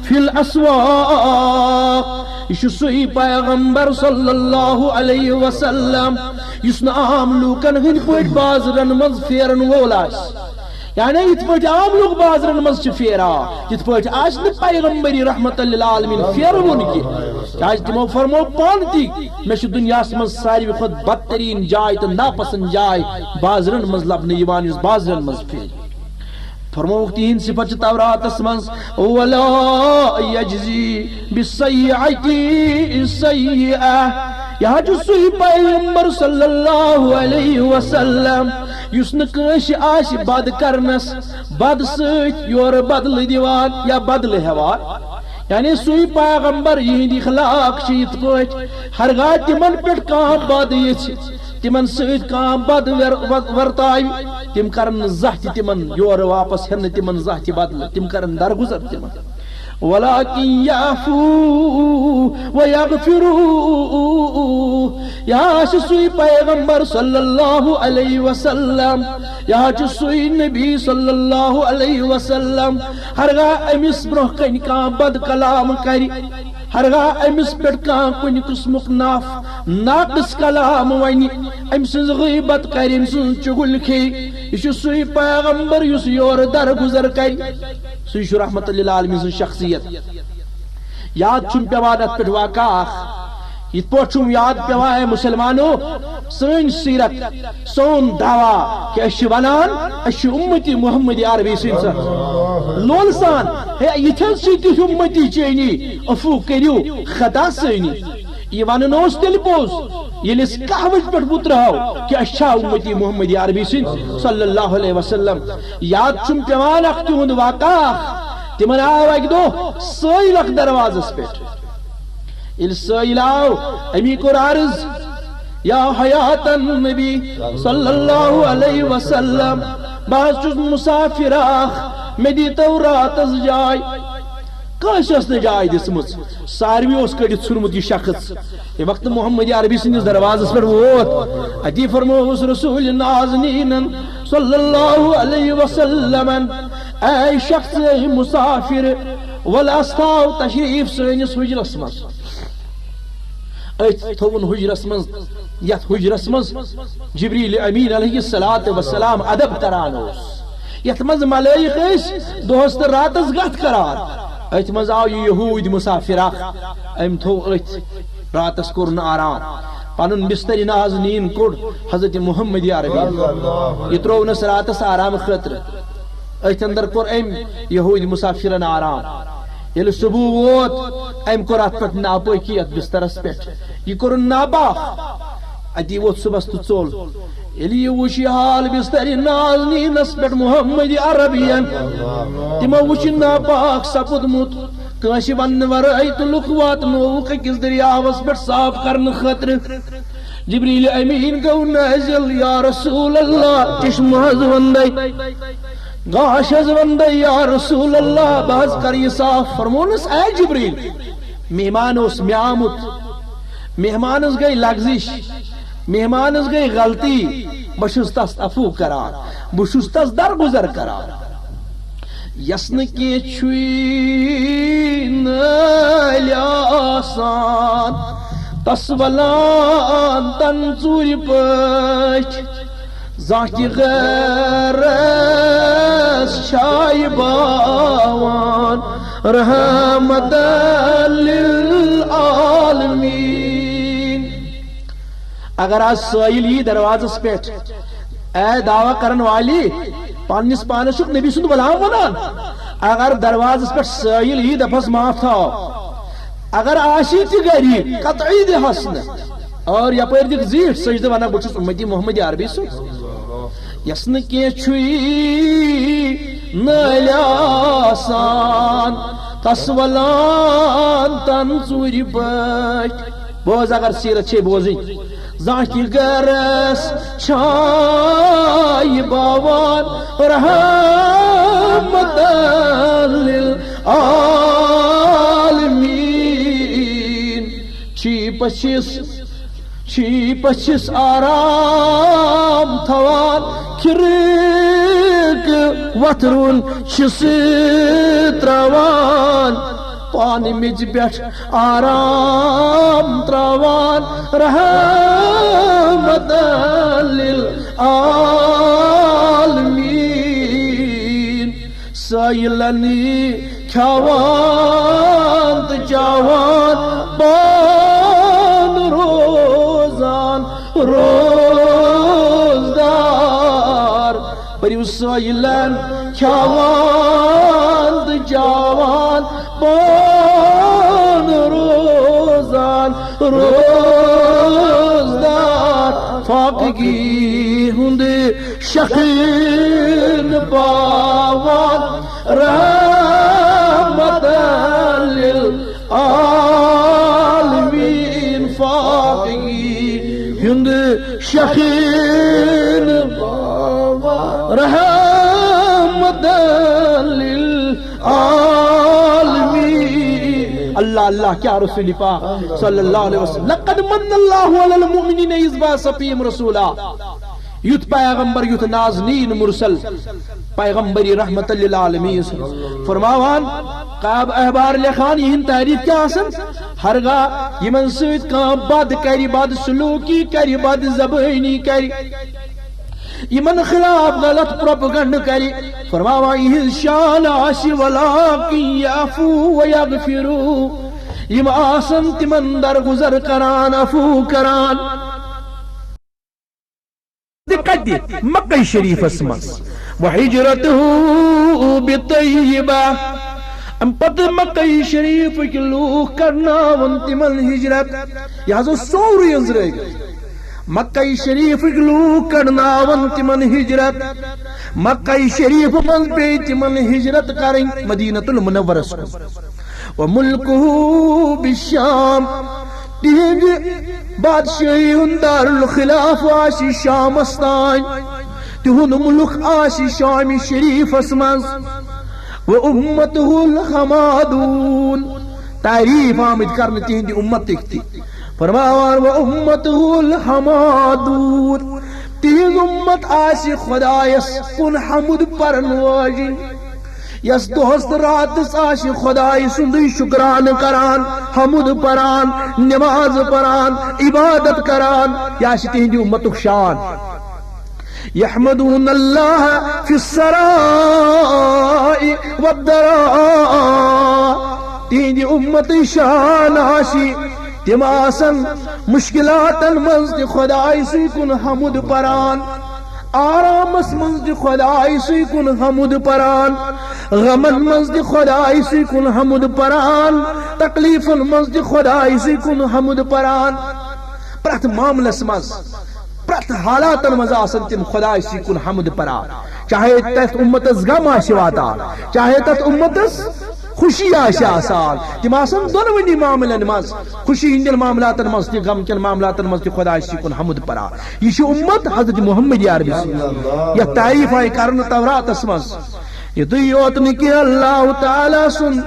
فی الاسواق۔ یہِ چھُ سُے پیغمبر صلی اللہ علیہ وسلم یُس نہٕ عام لوٗکن ہٕنٛدۍ پٲٹھۍ بازرن منٛز پھیرن وول آسہِ۔ یعنی یِتھ پٲٹھۍ عام لُکھ بازرن منٛز چھِ پھیران، تِتھ پٲٹھۍ آسہِ نہٕ پیغمبری رحمت للعالمین پھیروُن کینٛہہ۔ کیازِ تِمو فرموو پانہٕ تہِ، مےٚ چھُ دُنیاہس منٛز ساروی کھۄتہٕ بدترین جاے تہٕ ناپسند جاے بازرن منٛز لبنہٕ یِوان، یُس بازرن منٛز پھیرِ۔ فرمووُکھ تِہنٛد صفت چھِ توراتس منٛز، "ولا یجزی بالسیئۃ سیئۃ۔" یہِ حظ چھُ سُے پیغمبر صلی اللہ علیہ وسلم یُس نہٕ کٲنٛسہِ آسہِ بد کرنس بد سۭتۍ یورٕ بدلہٕ دِوان یا بدلہٕ ہٮ۪وان۔ یعنی سُے پیغمبر، یِہنٛدۍ اخلاق چھِ یِتھ پٲٹھۍ، ہرگاہ تِمن پٮ۪ٹھ کانٛہہ بد یِژھِ، تِمن سۭتۍ کانٛہہ بد ور-، ور-، ورتاوِ، تِم کرن نہٕ زانٛہہ تہِ تِمن یورٕ واپس، ہٮ۪ن نہٕ تِمن زانٛہہ تہِ بدلہٕ، تِم کرن درگُزر تِمن۔ ولکن یعفو ویغفرو۔ یہِ حظ چھُ سُے پیغمبر صلی اللہ علیہ وسلم، یہِ حظ چھُ سُے نبی صلی اللہ علیہ وسلم۔ ہرگاہ أمِس برونٛہہ کنہِ کانٛہہ بد کلام کرِ، ہرگاہ أمِس پٮ۪ٹھ کانٛہہ کُنہِ قٕسمُک ناف ناقص کلام ونہِ، أمۍ سٕنٛز غیبت کرِ، أمۍ سٕنٛز چُغل کھیٚیہِ، یہِ چھُ سُے پیغمبر یُس یورٕ درگُزر کرِ۔ سُے چھُ رحمت للعالمین سٕنٛز شخصیت۔ یاد چھُم پٮ۪وان اَتھ پٮ۪ٹھ واقعہ اکھ۔ یِتھ پٲٹھۍ چھُم یاد پٮ۪وان، اے مُسلمانو، سٲنۍ سیرت، سون دعویٰ کہِ أسۍ چھِ وَنان، أسۍ چھِ اُمتی محمد عربی سٕنٛدۍ سۭتۍ۔ لولہٕ سان، ہے، یِتھ حظ چھِ تِتھۍ اُمتی چٲنی، عفو کٔرِو خطا سٲنی۔ یہِ وَنُن اوس تیٚلہِ پوٚز، ییٚلہِ أسۍ قہوٕچ پٮ۪ٹھ وُترہو کہِ أسۍ چھا اُمتی محمد عربی سٕنٛدۍ صلی اللہ علیہ وسلم۔ یاد چھُم پٮ۪وان اکھ تِہُنٛد واقعہ اکھ۔ تِمن آو اکہِ دۄہ سٲیِل اکھ دروازس پٮ۪ٹھ۔ ییٚلہِ سٲیِل آو، أمی کوٚر عرض، یا حیات النبی صلی اللہ علیہ وسلم، بہٕ حظ چھُس مُسافِر اکھ، مےٚ دیٖتو راتس جاے۔ کٲنٛسہِ ٲس نہٕ جاے دِژمٕژ، ساروی اوس کٔڑِتھ ژھُنمُت یہِ شخص۔ یہِ وقتہٕ محمد عربی سٕنٛدِس دروازس پٮ۪ٹھ ووت، اتی فرمووُس رسول نازنیٖنن صلی اللہ علیہ وسلمن، اے شخص، اے مُسافِر، ولہٕ استاو تشریٖف سٲنِس حُجرس منٛز۔ أتھۍ تھوٚوُن حُجرس منٛز، یتھ حُجرس منٛز جبریل امین علیہ الصلوۃ والسلام ادب کران اوس، یتھ منٛز ملٲیِک ٲسۍ دۄہس تہٕ راتس گتھ کران۔ أتھۍ منٛز آو یہِ یہوٗدۍ مُسافِر اکھ، أمۍ تھوٚو أتھۍ راتس کوٚرُن آرام، پنُن بستر نازنیٖن کوٚڑ حضرت محمد عربی، یہِ ترٛوونس راتس آرام خٲطرٕ۔ أتھۍ اندر کوٚر أمۍ یہوٗدۍ مُسافِرن آرام۔ ییٚلہِ صبح ووت، أمۍ کوٚر اتھ پٮ۪ٹھ ناپٲکی، اتھ بسترس پٮ۪ٹھ۔ یہِ کوٚرُن ناپاک۔ اتی ووت صبحس تہٕ ژوٚل۔ ییٚلہِ یہِ وُچھ یہِ حال بستر نازنیٖنس پٮ۪ٹھ محمد عربین، تِمو وُچھ یہِ ناپاک سپُدمُت۔ کٲنٛسہِ وننہٕ ورٲے تہٕ لُکھ واتنووُکھ أکِس دٔریاوس پٮ۪ٹھ صاف کرنہٕ خٲطرٕ۔ جبریل امین گوٚو نٲزِل، یا رسول اللہ، چشمہٕ حظ وندے، گاش حظ وندے، یا رسول اللہ، بہٕ حظ کرٕ یہِ صاف۔ فرمونس، اے جبریل، مہمان اوس مےٚ آمُت، مہمانس گٔے لغزش، مہمانس گٔے غلطی، بہٕ چھُس تس عفو کران، بہٕ چھُس تس درگُزر کران۔ یس نہٕ کینٛہہ چھُے نٲلۍ آسان، تس ولان تن ژوٗرِ پٲٹھۍ۔ زانٛہہ تہِ غیرس چھایہِ باوان، رحمت للعالمین۔ اگر از سٲیِل یی دروازس پٮ۪ٹھ، اے دعویٰ کرن والی، پننِس پانس چھُکھ نبی سُنٛد غلام ونان۔ اگر دروازس پٮ۪ٹھ سٲیِل یی، دپس معاف تھاو۔ اگر آسی تہِ غریب، قطعی دِہس نہٕ۔ اور یپٲرۍ دِکھ زیٖٹھ سجدٕ، ونان، بہٕ چھُس اُمتی محمد عربی سُنٛد۔ یس نہٕ کینٛہہ چھُے نٲلۍ آسان، تس ولان تن ژوٗرِ پٲٹھۍ۔ بوز، اگر سیرت چھے بوزٕنۍ، زانٛہہ تہِ گرس چھایہِ باوان، رحمت للعالمین۔ چھی پچھس، چھی پچھس آرام تھاوان، کھرک وتھرُن چھس تراوان، پانہٕ میٚژِ پٮ۪ٹھ آرام تراوان، رحمت للعالمین۔ سٲیلن کھٮ۪وان تہٕ چٮ۪وان، پانہٕ روزان روزدار۔ پٔرِو سٲیلن کھٮ۪وان تہٕ چٮ۪وان، پانہٕ روزان روزدار۔ فاقگی ہُنٛد شکھِ نہٕ پاوان، رحمتاً للعالمین۔ فاقگی ہُنٛد شکھِ نہٕ پاوان، رحمتاً للعالمین۔ اللہ اللہ، کیا رسول پاک صلی اللہ علیہ وسلم۔ لقد من اللہ علی المؤمنین اذ بعث فیہم رسولا۔ یُتھ پیغمبر، یُتھ نازنین مرسل، پیغمبر رحمت للعالمین۔ فرماوان، کعب احبار لیکھان، یِہِنٛد تعریف کیٛاہ آسن؟ ہرگاہ یِمن سۭتۍ کانٛہہ بد کرِ، بد سلوکی کرِ، بد زبٲنی کرِ، یِمن خلاف غلط پروپیگنڈ کرِ، فرماوان، یِہِنٛز شان آسہِ، وَلَٰكِن يَعْفُو وَيَغْفِرُ۔ یِم آسن تِمن درگُزر کران، عفو کران۔ تہِ کتہِ؟ مکہ شریفس منٛز۔ وَحِجْرَتُهُ بِطَیبَةٍ۔ امہِ پتہٕ مکہ شریفٕکۍ لوٗکھ کرناون تِمن ہجرت۔ یہِ حظ اوس سورُے أنٛزرٲوِتھ۔ مکہ شریفٕکۍ لوٗکھ کرناون تِمن ہجرت۔ مکہ شریف منٛز پیٚیہِ تِمن ہجرت کرٕنۍ مدینہ المنورس کُن۔ وَمُلْكُهُ بِالشَّامِ۔ تِہنٛدِ بادشٲہی ہُنٛد دارالخلاف آسہِ شامس تام، تِہُنٛد مُلک آسہِ شامِ شریٖفس منٛز۔ وَأُمَّتُهُ الْحَمَّادُونَ۔ تعریٖف آمٕتۍ کرنہٕ تِہنٛدِ اُمتٕکۍ تہِ۔ فرماوان، وَأُمَّتُهُ الْحَمَّادُونَ۔ تِہنٛز اُمت آسہِ خۄدایس کُن حمد پرن واجِنۍ۔ یس دۄہس تہٕ راتس آسہِ خۄداے سُنٛدُے شُکرانہٕ کران، حمد پران، نماز پران، عبادت کران، یہِ آسہِ تِہنٛدِ اُمتُک شان۔ يَحْمَدُونَ اللَّهَ فِي السَّرَّاءِ وَالضَّرَّاءِ۔ تِہنٛدِ اُمتٕچ شان آسہِ، تِم آسن مُشکِلاتن منٛز تہِ خۄداے سٕے کُن حمد پران۔ آرامس منٛز تہِ خۄداے سٕے کُن حمد پران، غمن منٛز تہِ خۄداے سٕے کُن حمد پران، تکلیفن منٛز تہِ خۄداے سٕے کُن حمد پران۔ پرٛٮ۪تھ معاملس منٛز، پرٛٮ۪تھ حالاتن منٛز آسن تِم خۄداے سٕے کُن حمد پران، چاہے تتھ اُمتس غم آسہِ واتان، چاہے تتھ اُمتس خوشی آسہِ آسان، تِم آسن دۄنوٕنی معاملن منٛز، خوشی ہٕنٛدٮ۪ن معاملاتن منٛز تہِ، غم کٮ۪ن معاملاتن منٛز تہِ خۄداے سٕے کُن حمد پران۔ یہِ چھِ اُمت حضرت محمد عربی سٕنٛز، یتھ تعریٖف آیہِ کرنہٕ توراتس منٛز۔ یُتُے یوت نہٕ کینٛہہ، اللہ تعالیٰ سُنٛد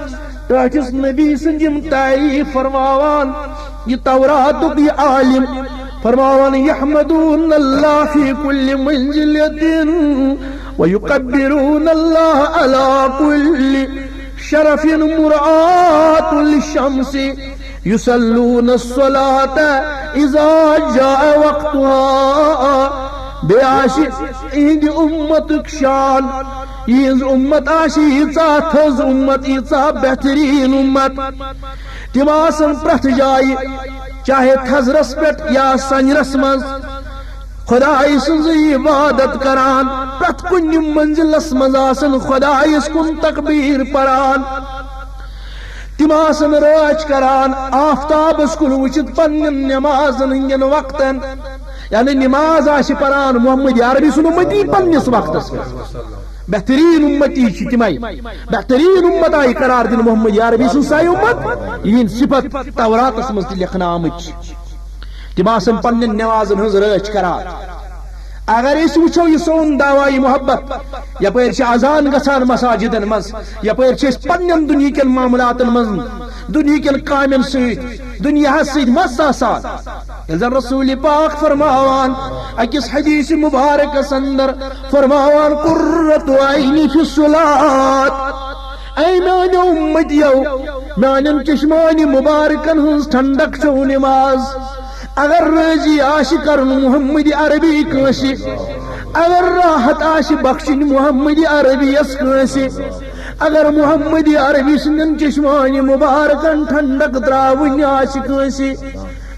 ٹٲٹھِس نبی سٕنٛدۍ یِم تعریٖف فرماوان، یہِ توراتُک یہِ عالم فرماوان، يَحْمَدُونَ اللَّهَ فِي كُلِّ مَنْزِلَةٍ وَيُكَبِّرُونَ اللَّهَ عَلَى كُلِّ شَرَفٍ مُرَاعَاةً لِلشَّمْسِ، يُصَلُّونَ الصَّلَاةَ إِذَا جَاءَ وَقْتُهَا۔ بیٚیہِ آسہِ یِہِنٛدِ اُمتُک شان، یِہِنٛز اُمت آسہِ ییٖژاہ تھٔز اُمت، ییٖژاہ بہتریٖن اُمت۔ تِم آسن پرٛٮ۪تھ جایہِ، چاہے تھزرس پٮ۪ٹھ یا سنجرس منٛز، خۄداے سٕنٛزٕے عبادت کران، پرٛٮ۪تھ کُنہِ منزلس منٛز آسن خۄدایس کُن تکبیٖر پران۔ تِم آسن رٲچھ کران آفتابس کُن وٕچھِتھ پننٮ۪ن نمازن ہٕنٛدٮ۪ن وقتن، یعنی نماز آسہِ پران محمد عربی سُنٛد اُمتی پننِس وقتس پٮ۪ٹھ۔ بہتریٖن اُمتی چھِ تِمے، بہتریٖن اُمت آیہِ قرار دِنہٕ محمد عربی سٕنٛز سۄے اُمت، یِہِنٛدۍ صفت توراتس منٛز تہِ لیکھنہٕ آمٕتۍ چھِ۔ تِم آسن پننٮ۪ن نمازن ہٕنٛز رٲچھ کران۔ اگر أسۍ وٕچھو یہِ سون دعویٰ محبت، یپٲرۍ چھِ اذان گژھان مساجدن منٛز، یپٲرۍ چھِ أسۍ پننٮ۪ن دُنہِکٮ۪ن معاملاتن منٛز، دُنہِکٮ۪ن کامٮ۪ن سۭتۍ، دُنیاہس سۭتۍ مس آسان۔ ییٚلہِ زن رسول پاک فرماوان، أکِس حدیث مبارکس اندر فرماوان، قرۃ عینی فی الصلاۃ۔ اے میانیو اُمتیو، میانٮ۪ن چشمانِ مبارکن ہٕنٛز ٹھنڈک چھو نماز۔ اگر رٲضی آسہِ کرُن محمد عربی کٲنٛسہِ، اگر راحت آسہِ بخشِنۍ محمد عربی یس کٲنٛسہِ، اگر محمد عربی سٕنٛدٮ۪ن چشمانِ مبارکن ٹھنڈک تراوٕنۍ آسہِ کٲنٛسہِ،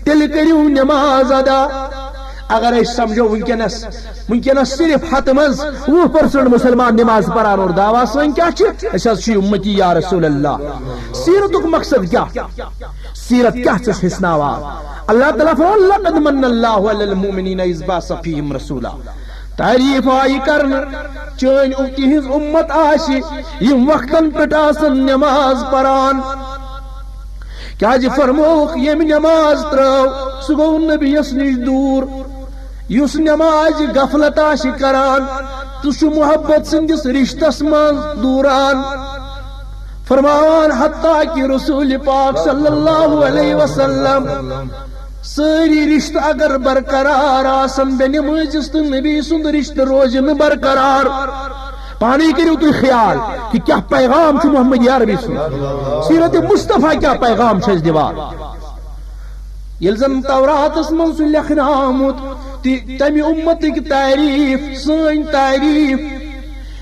تیٚلہِ کٔرِو نماز ادا۔ اگر أسۍ سمجھو وٕنکیٚنس، وٕنکیٚنس صرف ہتہٕ منٛز وُہ percent مسلمان نماز پران اور دعویٰ سٲنۍ کیٛاہ چھِ؟ أسۍ حظ چھِ امتی یا رسول اللہ۔ سیرتُک مقصد کیٛاہ؟ سیرت کیٛاہ چھِ أسۍ ہیٚچھناوان؟ اللہ تعالیٰ فرماوان، "لقد من اللہ علی المؤمنین اذ بعث فیہم رسولا۔" تعریف آیہِ کرنہٕ، چٲنۍ ام-، تِہنٛز امت آسہِ، یِم وقتن پٮ۪ٹھ آسن نماز پران۔ کیازِ فرمووُکھ، ییٚمۍ نماز ترٲو، سُہ گوٚو نبیَس نِش دوٗر۔ یُس نمازِ غفلت آسہِ کران، سُہ چھُ محبت سٕنٛدِس رشتس منٛز دوٗران۔ فرماوان، حتیٰ کہ رسول پاک صلی اللہ علیہ وسلم سٲری رشتہٕ اگر برقرار آسن، بے نمٲزِس تہٕ نبی سُنٛد رشتہٕ روزِ نہٕ برقرار۔ پانے کٔرِو تُہۍ خیال کہِ کیٛاہ پیغام چھُ محمد عربی سُنٛد۔ سیرت مصطفیٰ کیٛاہ پیغام چھُ اَسہِ دِوان۔ ییٚلہِ زن توراتس منٛز چھُ لیکھنہٕ آمُت تہِ تمہِ امتٕکۍ تعریٖف، سٲنۍ تعریٖف،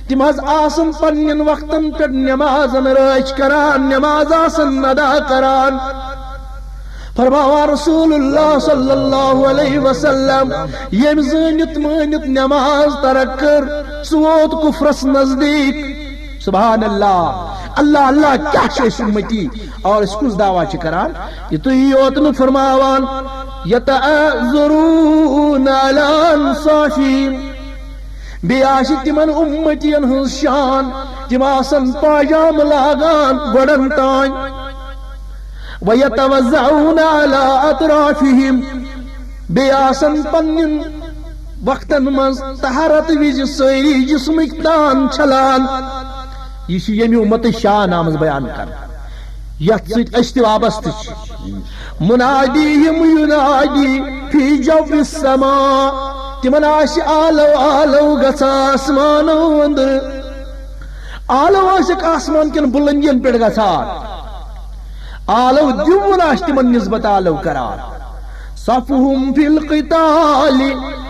تِم حظ آسن پننٮ۪ن وقتن پٮ۪ٹھ نمازن رٲچھ کران، نماز آسن ادا کران۔ فرماوان رسول اللہ صلی اللہ علیہ وسلم، ییٚمۍ زٲنِتھ مٲنِتھ نماز ترک کٔر، سُہ ووت کفرس نزدیٖک۔ سبحان اللہ، اللہ اللہ، کیٛاہ چھِ أسۍ امتی اور أسۍ کُس دعویٰ چھِ کران؟ یہِ تُہی یوت نہٕ فرماوان، یتعذرون علی انصافہم، بیٚیہِ آسہِ تِمن امتین ہٕنٛز شان، تِم آسن پاجامہٕ لاگان گۄڈن تام۔ وَيَتَوَضَّعُونَ عَلَىٰ أَطْرَافِهِمْ، بیٚیہِ آسن پننٮ۪ن وقتن منٛز طہارت وِزِ سٲری جسمٕکۍ تان چھلان۔ یہِ چھِ ییٚمہِ اُمتٕچ شان آمٕژ بیان کرنہٕ، یتھ سۭتۍ أسۍ تہِ وابستہٕ چھِ۔ مُنادِیہِم یُنادی فی جو السماء، تِمن آسہِ آلو آلو گژھان آسمانو أنٛدرٕ۔ آلو ٲسِکھ آسمان کٮ۪ن بُلندین پٮ۪ٹھ گژھان۔ آلو دیُن آسہِ تِمن نسبت آلو کران۔ صفهم في القتال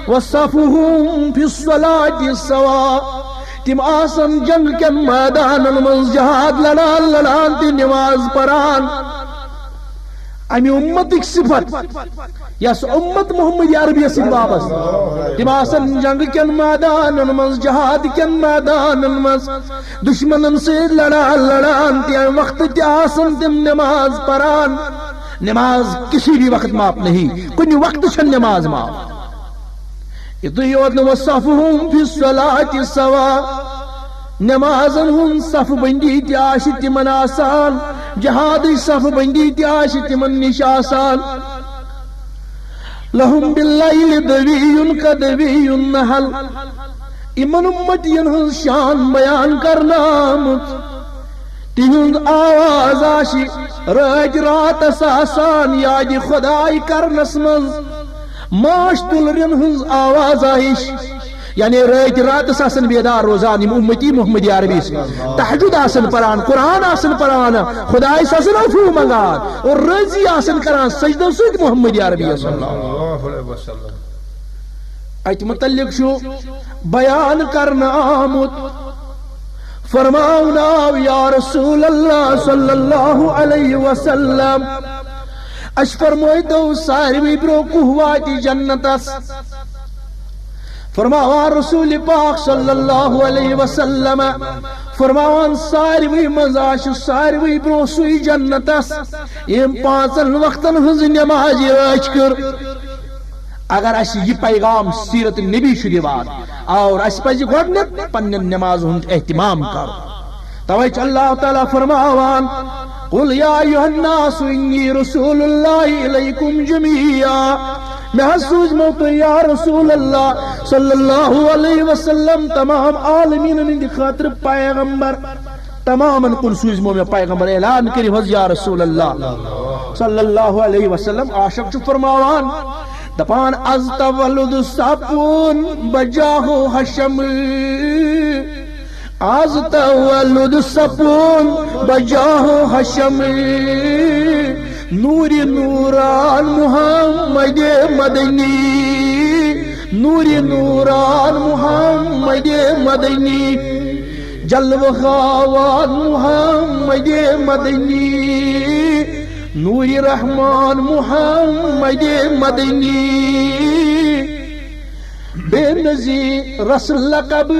وصفهم في الصلاة سواء۔ تِم آسن جنگ کٮ۪ن مٲدانن منٛز جہاد لڑان لڑان تہِ نماز پران۔ امہِ امتٕکۍ صفت، یۄس امت محمد عربیس سۭتۍ وابستہٕ، تِم آسن جنگ کٮ۪ن مٲدانن منٛز، جہاد کٮ۪ن مٲدانن منٛز، دشمنن سۭتۍ لڑان لڑان تہِ امہِ وقتہٕ تہِ آسن تِم نماز پران۔ نماز کسی بھی وقت معاف نہیں، کُنہِ وقتہٕ چھنہٕ نماز معاف۔ یِتُے یوت نہٕ، وصفهم في الصلاة سواء، نمازن ہُنٛد صف بندی تہِ آسہِ تِمن آسان، جہادٕچ صف بندی تہِ آسہِ تِمن نِش آسان۔ لهم باللیل دوی کدوی النحل، یِمن امتین ہٕنٛز شان بیان کرنہٕ آمٕژ۔ تِہُنٛد آواز آسہِ رٲتۍ راتس آسان یادِ خۄداے کرنس منٛز۔ ماچھ تُلرٮ۪ن ہٕنٛز آواز آسہِ، یعنی رٲتۍ راتس آسن بیدار روزان یِم امتی محمد عربی سٕنٛدۍ۔ تہجد آسن پران، قرآن آسن پران، خۄدایس آسن عفو منگان اور رٲضی آسن کران سجدو سۭتۍ محمد عربی صلی اللہ علیہ وسلم۔ اتہِ متعلق چھُ بیان کرنہٕ آمُت، فرماونہٕ آو، یا رسول اللہ صلی اللہ علیہ وسلم، اسہِ فرمٲے تو ساروی برونٛہہ کُس واتہِ جنتس؟ فرماوان رسول پاک صلی اللہ علیہ وسلم، فرماوان ساروی منٛز آسہِ ساروی برونٛہہ سُے جنتس، ییٚمۍ پانٛژن وقتن ہٕنٛز نماز رٲچھ کٔر۔ اگر اسہِ یہِ پیغام سیرت نبی چھُ دِوان، اور اسہِ پزِ گۄڈٕنیتھ پننٮ۪ن نمازن ہُنٛد اہتمام کرُن۔ توے چھُ اللہ تعالیٰ فرماوان، قل یا ایھا الناس انی رسول اللہ الیکم جمیعا۔ مےٚ حظ سوٗزمو تُہۍ یا رسول اللہ صلی اللہ علیہ وسلم تمام عالمیٖنن ہٕنٛدِ خٲطرٕ پیغمبر۔ تمامن کُن سوٗزمو مےٚ پیغمبر، اعلان کٔرِو حظ یا رسول اللہ صلی اللہ علیہ وسلم۔ عاشق چھُ فرماوان، دپان، از تولد سپون بجاہ حشم، از تولد سپون بجاہ حشم، نور نوران محمد مدنی، نور نوران محمد مدنی۔ جلوہ ہاوان محمد مدنی، نور رحمان محمد مدنی، بے نظیرس لقب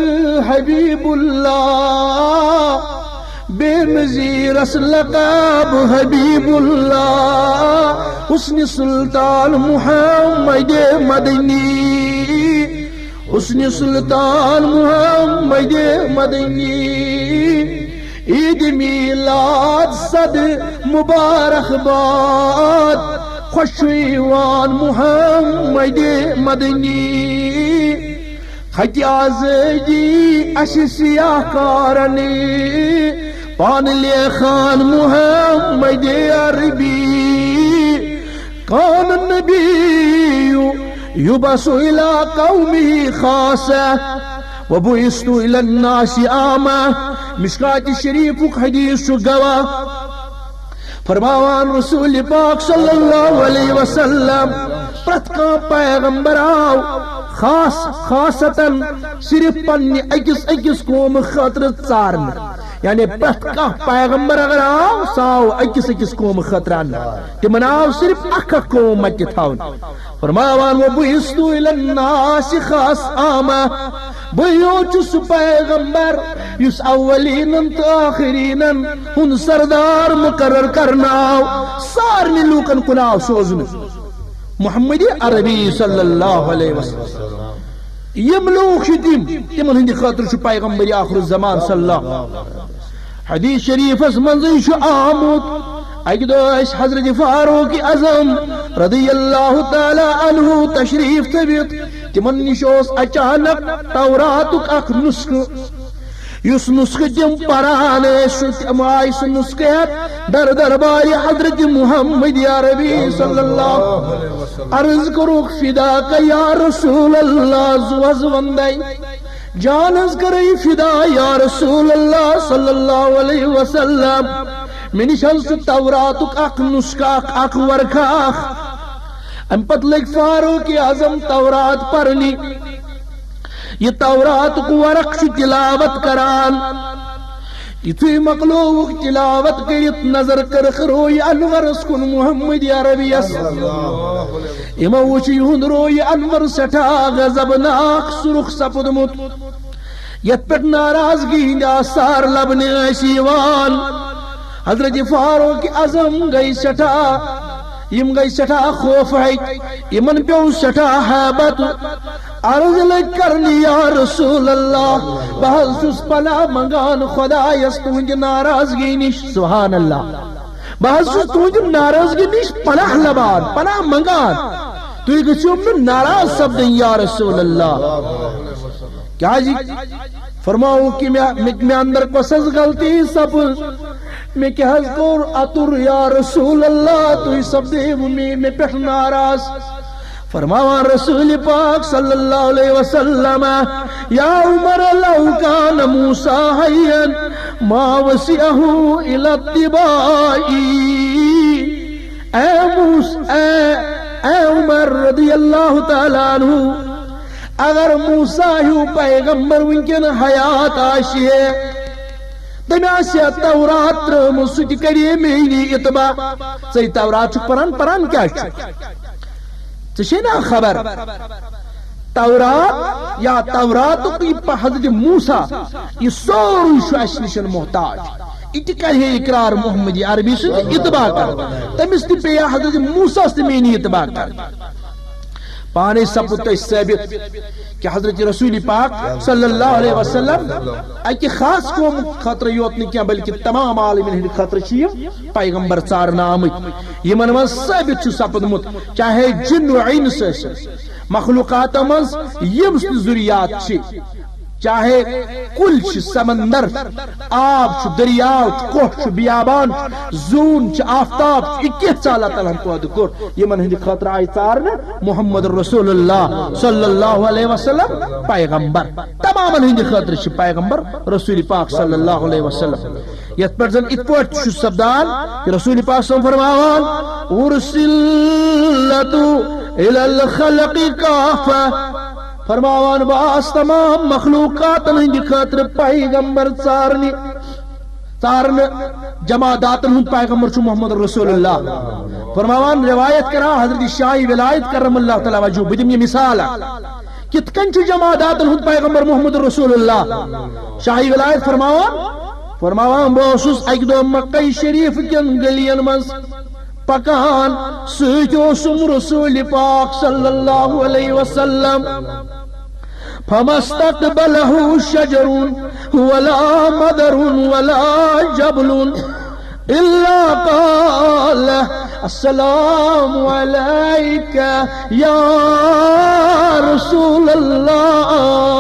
حبیب اللہ، بے نظیرس لقب حبیب اللہ، حسن سلطان محمد مدنی، حسن سلطان محمد مدنی، عید میلاد صد مبارک باد، خوش یوان محمد مدنی۔ خط آزادی اسہِ سیاہ کارن، پان لیکھان محمد عربی۔ کان النبی یبعث الی قومہ خاصہ، وبعثت الی الناس عامہ۔ مشکات شریفک حدیث چھُ گواہ۔ فرماوان رسول پاک صلی اللہ علیہ وسلم، پرٛٮ۪تھ کانٛہہ پیغمبر آو خاص، خاصتاً صرف پننہِ أکِس أکِس قومہٕ خٲطرٕ ژارنہٕ۔ یعنی پرٛٮ۪تھ کانٛہہ پیغمبر اگر آو، سُہ آو أکِس أکِس قومہٕ خٲطرٕ اننہٕ۔ تِمن آو صرف اکھ اکھ قوم متہِ تھاونہٕ۔ فرماوان، وبعثت الی الناس خاصہ عامہ۔ بہٕ یوت چھُس سُہ پیغمبر یُس اولینن تہٕ آخرینن ہُنٛد سردار مقرر کرنہٕ آو، سارنٕے لوٗکن کُن آو سوزنہٕ۔ محمد عربی صلی اللہ علیہ وسلم۔ یِم لوٗکھ چھِ تِم، تِمن ہٕنٛدِ خٲطرٕ چھُ پیغمبر آخر الزمان صلی اللہ۔ حدیث شریفس منٛزٕے چھُ آمُت، اکہِ دۄہ ٲسۍ حضرت فاروق اعظم رضی اللہ تعالیٰ عنہ تشریف تھٲوِتھ، تِمن نِش اوس اچانک توراتُک اکھ نسخہٕ، یُس نسخہٕ تِم پران ٲسۍ، سُہ تِم آیہِ سُہ نسخہٕ ہٮ۪تھ در دربارِ حضرت محمد عربی صلی اللہ۔ عرض کوٚرُکھ، فداک یا رسول اللہ، زُوَس وندے۔ جان حظ کَرے فدا یا رسول اللہ صلی اللہ علیہ وسلم۔ مےٚ نِش حظ چھُ توراتُک اکھ نسخہٕ اکھ، اکھ ورقہٕ اکھ۔ اَمہِ پتہٕ لٔگۍ فاروق اعظم تورات پرنہِ۔ یہِ توراتُک ورق چھُ تلاوت کران۔ یُتھُے مۄکلووُکھ تلاوت کٔرِتھ، نظر کٔرٕکھ رویہِ انورس کُن، محمد عربیس۔ یِمو وُچھ یِہُنٛد رویہِ انور سٮ۪ٹھاہ غضبناک سُرُخ سپُدمُت، یتھ پٮ۪ٹھ ناراضگی ہٕنٛدۍ آثار لبنہٕ ٲسۍ یِوان۔ حضرت فاروق اعظم گٔے سٮ۪ٹھاہ، یِم گٔے سٮ۪ٹھاہ خوف ہٮ۪تھ، یِمن پیوٚو سٮ۪ٹھاہ ہیبت۔ عرض لٔگۍ کرنہِ، یا رسول اللہ، بہٕ حظ چھُس پناہ منگان خدایس تُہنٛدِ ناراضگی نِش۔ سبحان اللہ۔ بہٕ حظ چھُس تُہنٛدِ ناراضگی نِش پناہ لبان، پناہ منگان۔ تُہۍ گٔژھِو نہٕ ناراض سپدٕنۍ، یا رسول اللہ۔ کیازِ؟ فرماوُکھ کہِ مےٚ، مےٚ، مےٚ اندر کۄس حظ غلطی سپٕز؟ مےٚ کیٛاہ حظ کوٚر اَتُر، یا رسول اللہ؟ تُہۍ سپدیوٕ مےٚ، مےٚ پٮ۪ٹھ ناراض۔ فرماوان رسول پاک صلی اللہ علیہ وسلم، یا عمر، لو کان موسیٰ حیا ما وسعہ الا اتباعی۔ اے موس-، اے، اے عمر رضی اللہ تعالیٰ عنہ، اگر موسیٰ ہیو پیغمبر وٕنکٮ۪ن حیات آسہِ ہے، تٔمۍ آسہِ ہے تورات ترٲومٕژ، سُہ تہِ کرِ ہے میٲنی اتباع۔ ژٕ تورات چھُکھ پران، پران کیٛاہ چھُ؟ ژےٚ چھے نا خبر؟ تورات یا توراتُک یہِ پ-، حضرت موسیٰ، یہِ سورُے چھُ اَسہِ نِش محتاج۔ یہِ تہِ کرِ ہے اقرار محمد عربی سُنٛد اتباع کرُن۔ تٔمِس تہِ پیٚیہِ حضرت موسیٰ ہس تہِ میٲنی اتباع کرُن۔ پانے سپُد تۄہہِ ثٲبت کہ حضرت رسول پاک صلی اللہ علیہ وسلم اکہِ خاص قوم خٲطرٕ یوت نہٕ کینٛہہ، بلکہ تمام عالمین ہٕنٛدِ خٲطرٕ چھِ یِم پیغمبر ژارنہٕ آمٕتۍ، یِمن منٛز ثٲبت چھُ سپُدمُت، چاہے جن و انس ٲسِن، مخلوقاتو منٛز یِم تہِ ذُریات چھِ، چاہے کُلۍ چھِ، سمندر، آب چھُ، دٔریاو چھُ، کوہ چھُ، بیابان چھُ، زوٗن چھُ، آفتاب چھُ، یہِ کینٛژھا اللہ تعالیٰ ہن پٲدٕ کوٚر، یِمن ہٕنٛدِ خٲطرٕ آیہِ ژارنہٕ محمد رسول اللہ صلی اللہ علیہ وسلم پیغمبر۔ تمامن ہٕنٛدِ خٲطرٕ چھِ پیغمبر رسول پاک صلی اللہ علیہ وسلم۔ یتھ پٲٹھۍ زن، یتھ پٲٹھۍ چھُ سپدان کہ رسول پاک صلی اللہ علیہ وسلم فرماوان، ارسلت الی الخلق کافہ۔ فرماوان، بہٕ آس تمام مخلوقاتن ہٕنٛدِ خٲطرٕ پیغمبر ژارنہِ، ژارنہٕ۔ جماداتن ہُنٛد پیغمبر چھُ محمد رسول اللہ۔ فرماوان، روایت کران حضرت شاہ ولایت کرم اللہ تعالیٰ وجہہ، بہٕ دِمہٕ یہِ مثال اکھ۔ کِتھ کٔنۍ چھُ جماداتن ہُنٛد پیغمبر محمد رسول اللہ؟ شاہ ولایت فرماوان، فرماوان، بہٕ اوسُس اکہِ دۄہ مکہ شریف کٮ۪ن گلیَن منٛز پکان، سۭتۍ اوسُم رسول پاک صلی اللہ علیہ وسلم۔ فما استقبله شجر ولا مدر ولا جبل إلا قال، السلام عليك يا رسول الله۔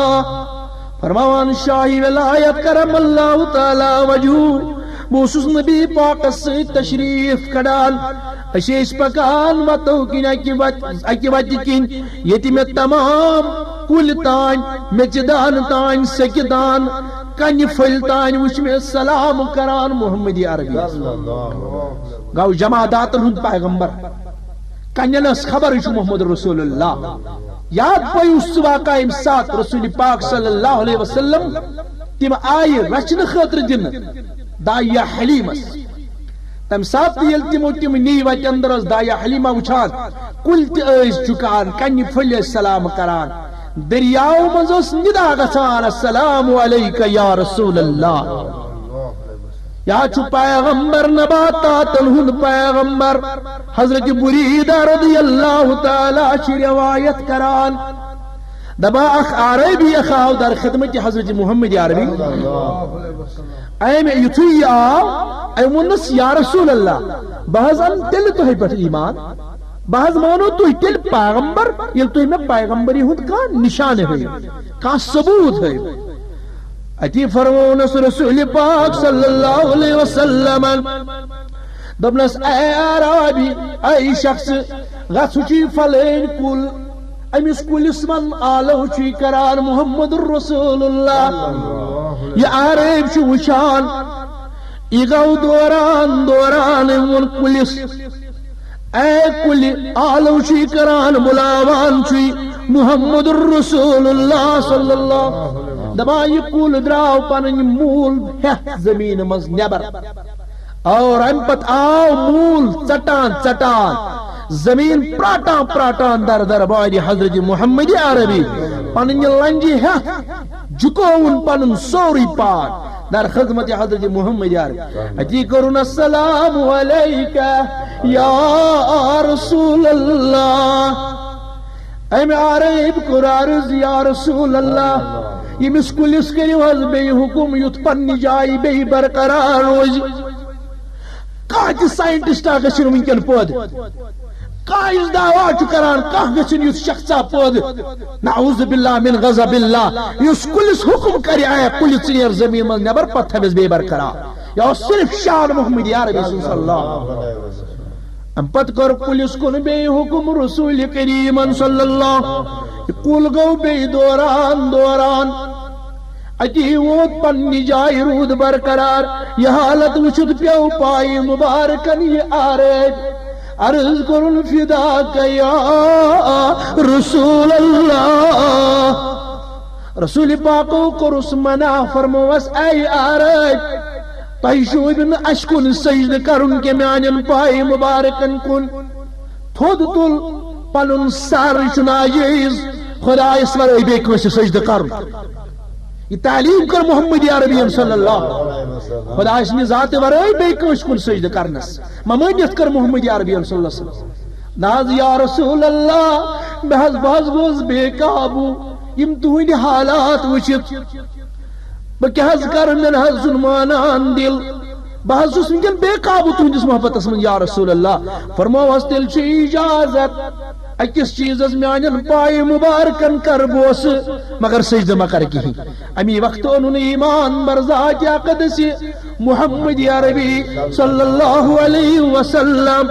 فرماوان شاہ ولایت کرم اللہ تعالیٰ وجہہ، بہٕ اوسُس نبی پاکس سۭتۍ تشریف کڑان۔ أسۍ ٲسۍ پکان وتو کِنۍ، اکہِ وت-، اکہِ وتہِ کِنۍ، ییٚتہِ مےٚ تمام کُلۍ تانۍ، میٚژِ دانہٕ تانۍ، سیٚکہِ دان، کنہِ پھٔلۍ تانۍ وٕچھ مےٚ سلام کران محمد عربی۔ گوٚو جماداتن ہُنٛد پیغمبر۔ کنٮ۪ن ٲس خبر، یہِ چھُ محمد رسول اللہ۔ یاد پیوس سُہ واقعہ، ییٚمہِ ساتہٕ رسول پاک صلی اللہ علیہ وسلم تِم آیہِ رچھنہٕ خٲطرٕ دِنہٕ دایہ حلیمس۔ تمہِ ساتہٕ تہِ ییٚلہِ تِمو تِم نی وتہِ اندر، ٲس دایہ حلیمہ وٕچھان، کُلۍ تہِ ٲسۍ جُکان، کنہِ پھٔلۍ ٲسۍ سلام کران، دٔریاو منٛز اوس ندا گژھان، السلام علیک یا رسول اللہ۔ یا چھُ پیغمبر نباتاتن ہُنٛد پیغمبر۔ حضرت بریدہ رضی اللہ تعالیٰ چھِ روایت کران، دپان، اکھ عربی اکھ آو در خدمت حضرت محمد عربی۔ أمۍ یُتھُے یہِ آو، أمۍ ووٚنُس، یا رسول اللہ، بہٕ حظ انہٕ تیٚلہِ تۄہہِ پٮ۪ٹھ ایمان، بہٕ حظ مانو تُہۍ تیٚلہِ پیغمبر، ییٚلہِ تُہۍ مےٚ پیغمبری ہُنٛد کانٛہہ نشانہٕ ہٲیِو، کانٛہہ ثبوت ہٲیِو۔ اتی فرمونس رسول پاک صلی اللہ علیہ وسلم، دوٚپنس، اے اعرابی، اے شخص، گژھُن چھُے فلٲنۍ کُل، أمِس کُلِس منٛز آلو چھُے کران محمد رسول اللہ۔ یہِ عرب چھُ وٕچھان، یہِ گوٚو دوران دوران، أمۍ ووٚن کُلِس، اے کُلہِ، آلو چھُے کران، بُلاوان چھُے محمد رسول اللہ صلی اللہ۔ دپان، یہِ کُل درٛاو پنٕنۍ موٗل ہٮ۪تھ زٔمیٖنہِ منٛز نٮ۪بر۔ اور امہِ پتہٕ آو موٗل ژٹان ژٹان، زٔمیٖن پراٹان پراٹان در دربارِ حضرت محمد عربی، پنٕنہِ لنجہِ ہٮ۪تھ جُکووُن پنُن سورُے پان در خدمت حضرت محمد عربی۔ اتی کوٚرُن، السلام علیک یا رسول اللہ۔ امہِ عرب کوٚر عرض، یا رسول اللہ، ییٚمِس کُلِس کٔرِو حظ بیٚیہِ حُکُم، یُتھ پننہِ جایہِ بیٚیہِ برقرار روزِ۔ کانٛہہ تہِ ساینٹسٹا گژھِ نہٕ وٕنکیٚن پٲدٕ۔ کانٛہہ یُس دعویٰ چھُ کران، کانٛہہ گژھِ نہٕ یُتھ شخصا پٲدٕ۔ نعوذ باللہ من غضب اللہ۔ یُس کُلِس حُکُم کرِ، اے کُلہِ، ژٕ نیر زٔمیٖن منٛز نٮ۪بر، پتہٕ تھٲوِس بیٚیہِ برقرار۔ یہِ اوس صرف شان محمد عربی سُنٛد صلی اللہ۔ امہِ پتہٕ کوٚر کُلِس کُن بیٚیہِ حُکُم رسول کریٖمن صلی اللہ۔ یہِ کُل گوٚو بیٚیہِ دوران دوران۔ اتی ووت پننہِ جایہِ، روٗد برقرار۔ یہِ حالت وٕچھِتھ پیوٚو پایہِ مُبارکن یہِ عرب۔ عرض کوٚرُن، فداک یا رسول اللہ۔ رسول پاکو کوٚرُس منع، فرمووس، اے عرب، تۄہہِ چھُو نہٕ اَسہِ کُن سجدٕ کرُن کینٛہہ، میانٮ۪ن پایہِ مُبارکن کُن۔ تھوٚد تُل پنُن سر، یہِ چھُ ناجٲیز خدایس ورٲے بیٚیہِ کٲنٛسہِ سجدٕ کرُن۔ یہِ تعلیٖم کٔر محمد عربین صلی اللہ۔ خدایہِ سٕنٛدِ ذاتہٕ ورٲے بیٚیہِ کٲنٛسہِ کُن سجدٕ کرنس ممٲنِیت کٔر محمد عربین صلی اللہ علیہ وسلم۔ نہ حظ یا رسول اللہ، مےٚ حظ، بہٕ حظ گوس بے قابو یِم تُہٕنٛدۍ حالات وٕچھِتھ۔ بہٕ کیٛاہ حظ کرٕ، مےٚ نہ حظ چھُنہٕ مانان دِل۔ بہٕ حظ چھُس وٕنکیٚن بے قابو تُہٕنٛدِس محبتس منٛز یا رسول اللہ۔ فرمووس، تیٚلہِ چھُ اجازت أکِس چیٖزس، میانٮ۪ن پایہِ مُبارکن کر بوسہٕ، مگر سجدٕ مہ کر کِہیٖنۍ۔ امی وقتہٕ اوٚنُن ایمان بر ذاتِ اقدس محمد عربی صلی اللہ علیہ وسلم۔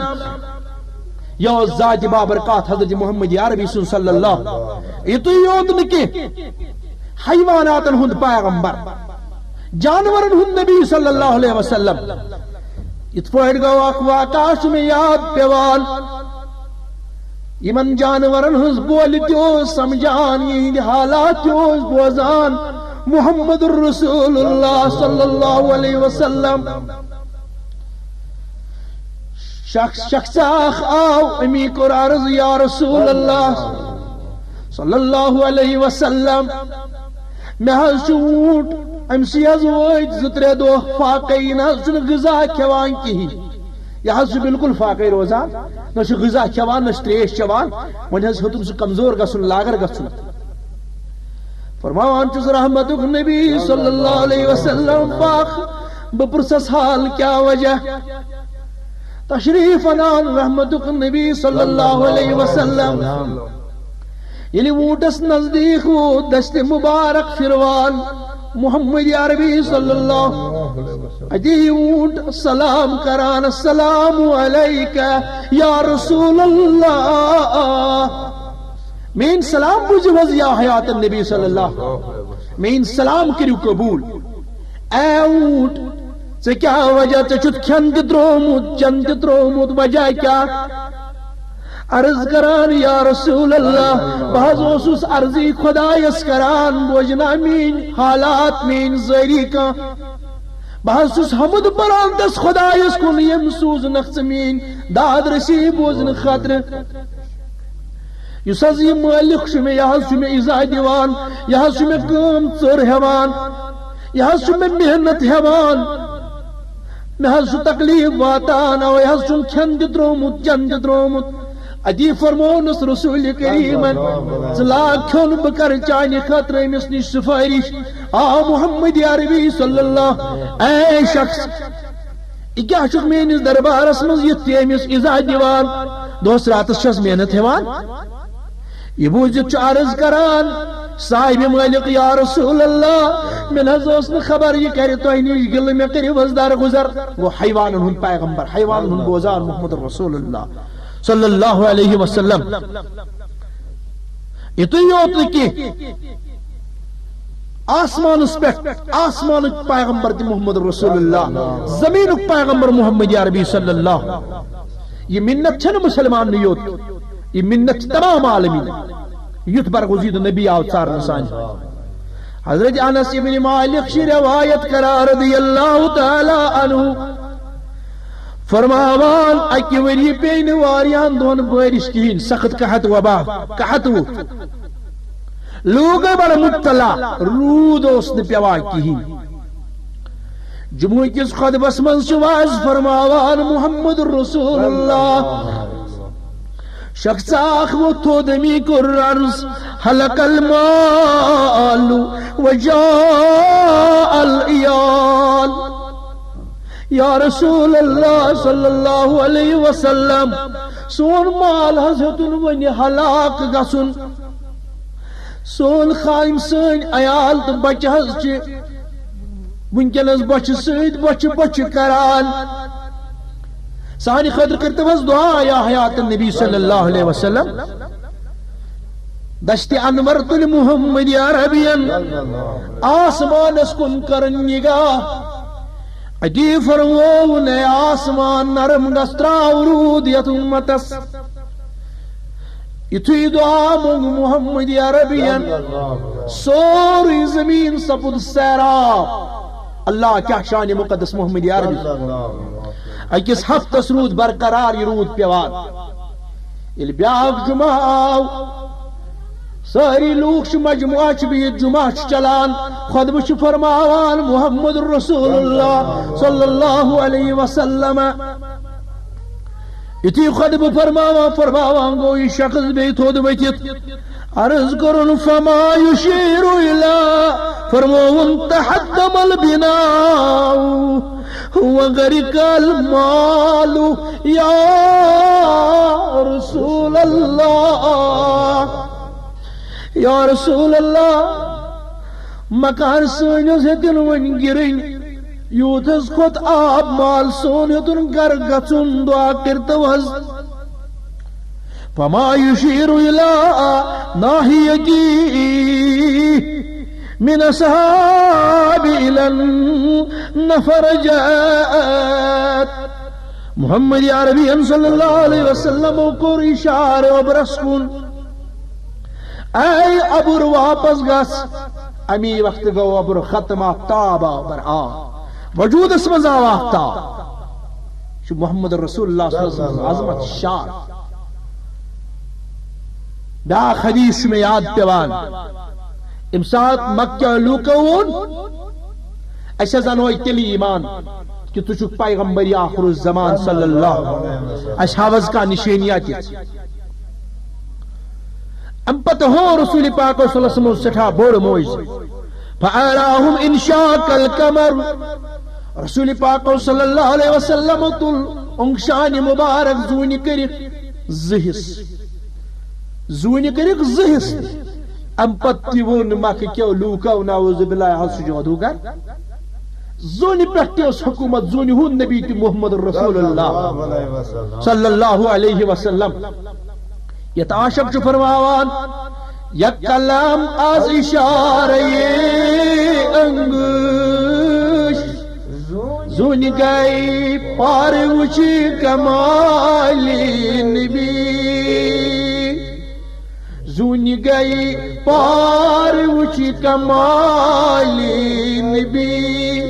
یہِ اوس ذاتِ بابرکات حضرت محمد عربی سُنٛد صلی اللہ۔ یِتُے یوت نہٕ کینٛہہ، حیواناتن ہُنٛد پیغمبر، جانورن ہُنٛد نبی صلی اللہ علیہ وسلم۔ یِتھ پٲٹھۍ گوٚو اکھ واقعہ چھُ مےٚ یاد پیوان، یِمن جانورن ہٕنٛز بولہِ تہِ اوس سمجھان، یِہنٛدِ حالات تہِ اوس بوزان محمد رسول اللہ صلی اللہ علیہ وسلم۔ شخص، شخص اکھ آو، أمی کوٚر عرض، یا رسول اللہ صلی اللہ علیہ وسلم، مےٚ حظ چھُ اوٗنٹ، أمۍ سٕے حظ وٲتۍ زٕ ترٛےٚ دۄہ فاقے، یہِ نہ حظ چھُنہٕ غذا کھٮ۪وان کِہیٖنۍ۔ یہِ حظ چھُ بالکل فاقے روزان، نہ چھُ غذا کھٮ۪وان، نہ چھُ ترٛیش چٮ۪وان۔ وۄنۍ حظ ہیوٚتُن سُہ کمزور گژھُن، لاغر گژھُن۔ فرماوان چھُس رحمتُک نبی صلی اللہ علیہ وسلم، پاک، بہٕ پرٛژھس حال کیٛاہ وجہ؟ تشریف انان رحمتُک نبی صلی اللہ علیہ وسلم۔ ییٚلہِ ووٗنٹس نزدیٖک ووت، دستِ مبارک پھِروان محمد عربی صلی اللہ، اَتی ووٗنٹ سلام کران، السلام علیک یا رسول اللہ، میٲنۍ سلام بوٗزِو حظ یا حیات النبی صلی اللہ، میٲنۍ سلام کٔرِو قبوٗل۔ اے ووٗنٹ، ژےٚ کیٛاہ وجہ؟ ژےٚ چھُتھ کھٮ۪ن تہِ ترٛوومُت، چٮ۪ن تہِ ترٛوومُت، وجہ کیٛاہ؟ عرض کران، یا رسول اللہ، بہٕ حظ اوسُس عرضی خدایس کران، بوزنا میٲنۍ حالات، میٲنۍ زٲری کانٛہہ۔ بہٕ حظ چھُس حمد پران تس خدایس کُن، ییٚمۍ سوٗزنکھ ژٕ میٲنۍ داد رسی بوزنہٕ خٲطرٕ۔ یُس حظ یہِ مٲلِک چھُ مےٚ، یہِ حظ چھُ مےٚ ایزا دِوان، یہِ حظ چھُ مےٚ کٲم ژٔر ہٮ۪وان، یہِ حظ چھُ مےٚ محنت ہٮ۪وان، مےٚ حظ چھُ تکلیٖف واتان، اَوَے حظ چھُم کھٮ۪ن تہِ ترٛوومُت، چٮ۪ن تہِ ترٛوومُت۔ اَتی فرموونَس رسول کریٖمن، ژٕ لاگ کھیوٚن، بہٕ کرٕ چانہِ خٲطرٕ أمِس نِش سفٲرِش۔ آ محمد عربی صلی اللہ، اے شخص، یہِ کیٛاہ چھُکھ میٲنِس دربارس منٛز یِتھ تہِ أمِس ایزا دِوان؟ دۄہس راتس چھَس محنت ہٮ۪وان۔ یہِ بوٗزِتھ چھُ عرض کران صاحب مٲلِک، یا رسول اللہ، مےٚ نہ حظ اوس نہٕ خبر یہِ کرِ تۄہہِ نِش گِلہٕ، مےٚ کٔرِو حظ درگُزر۔ گوٚو حیوانن ہُنٛد پیغمبر، حیوانن ہُنٛد بوزان محمد رسول اللہ صلی اللہ علیہ وسلم۔ یِتُے یوت نہٕ کینٛہہ، آسمانس پٮ۪ٹھ آسمانٕکۍ پیغمبر تہِ محمد رسول اللہ، زمینُک پیغمبر محمد عربی صلی اللہ۔ یہِ مِنت چھنہٕ مُسلماننٕے یوت، یہِ مِنت چھِ تمام عالمین۔ یُتھ برگزید نبی آو ژارنہٕ سانہِ۔ حضرت انس ابن مالک چھِ روایت کران رضی اللہ تعالی عنہ، فرماوان، اکہِ ؤریہِ پیٚیہِ نہٕ واریاہن دۄہن بٲرِش کِہیٖنۍ، سخت قحط وبا، قحط وُچھ۔ لوٗکھ گٔے بڑٕ مبتلا، روٗد اوس نہٕ پٮ۪وان کِہیٖنۍ۔ جمعہ کِس خطبس منٛز چھُ واز فرماوان محمد رسول اللہ۔ شخص اکھ ووٚتھ تھوٚد، أمی کوٚر عرض، حلق المال وجاء العیال۔ یا رسول اللہ صلی اللہ علیہ وسلم، سون مال حظ ہیوٚتُن وۄنۍ ہلاک گژھُن۔ سون خا-، یِم سٲنۍ عیال تہٕ بچہٕ حظ چھِ وٕنکیٚنس بۄچھِ سۭتۍ بۄچھِ بۄچھِ کران۔ سانہِ خٲطرٕ کٔرتو حظ دعا یا حیات النبی صلی اللہ علیہ وسلم۔ دشتِ انور تُلۍ محمد عربین آسمانس کُن کرن نگاہ۔ اتی فرمووُن، اے آسمان نرم گژھ، تراو روٗد یتھ اُمتس۔ یُتھُے دعا موٚنگ محمد عربین، سورُے زمین سپُد سیراب۔ اللہ کیٛاہ شانِ مقدس محمد عربی۔ أکِس ہفتس روٗد برقرار یہِ روٗد پٮ۪وان۔ ییٚلہِ بیٛاکھ جمعہ آو، سٲری لوٗکھ چھِ مجموعہ چھِ بِہِتھ، جمعہ چھُ چلان، خطبہٕ چھُ فرماوان محمد رسول اللہ صلی اللہ علیہ وسلم۔ یُتھُے خطبہٕ فرماوان فرماوان گوٚو یہِ شخص بیٚیہِ تھوٚد ؤتھِتھ، عرض کوٚرُن، فما یشیر الی، فرمووُن، تہدم البناء وغرق المال۔ یا رسول اللہ، یا رسول اللہ، مکان سٲنۍ حظ ہیٚتِن وۄنۍ گِرٕنۍ، یوٗت حظ کھوٚت آب مال سون ہیوٚتُن گرٕ گژھُن، دعا کٔرتو حظ۔ فما یشیر الی ناحیتی من اصحاب النفر جاءت۔ محمد عربی صلی اللہ علیہ وسلم کوٚر اشارٕ اوٚبرس کُن، اے اوٚبُر، واپس گژھ۔ امی وقتہٕ گوٚو اوٚبُر ختم، آفتاب آو برآ، وجودس منٛز آو آفتاب۔ چھُ محمد رسول اللہ صلی اللہ علیہ وسلم عظمت شان۔ بیاکھ حدیث چھُ مےٚ یاد پٮ۪وان، ییٚمہِ ساتہٕ مکہ لوٗکو ووٚن، "أسۍ حظ اَنو تیٚلہِ ایمان کہِ ژٕ چھُکھ پیغمبر آخر الزمان صلی اللہ علیہ وسلم، اَسہِ ہاو حظ کانٛہہ نِشٲنی اَتہِ۔" اَمہِ پتہٕ ہوو رسول پاک صلی اللہ علیہ وسلم سٮ۪ٹھاہ بوٚڑ معجزٕ۔ فأراهم انشاق القمر۔ رسول پاک صلی اللہ علیہ وسلم تُل اونگشانہِ مبارک زوٗنہِ کٔرِکھ زٕ حصہٕ۔ زوٗنہِ کٔرِکھ زٕ حصہٕ۔ اَمہِ پتہٕ تہِ ووٚن مکہٕ کیو لوٗکو، نعوذ باللہ، حظ سُہ چھُ جادوگر۔ زوٗنہِ پٮ۪ٹھ تہِ ٲس حکوٗمت، زوٗنہِ ہُنٛد نبی تہِ محمد رسول اللہ صلی اللہ علیہ وسلم۔ یتھ عاشق چھُ فرماوان، "یک کلام از اشارۂ انگشت، زوٗنہِ گٔے پار وٕچھِ کمالِ نبی۔" زوٗنہِ گٔے پار وٕچھِ کمالِ نبی،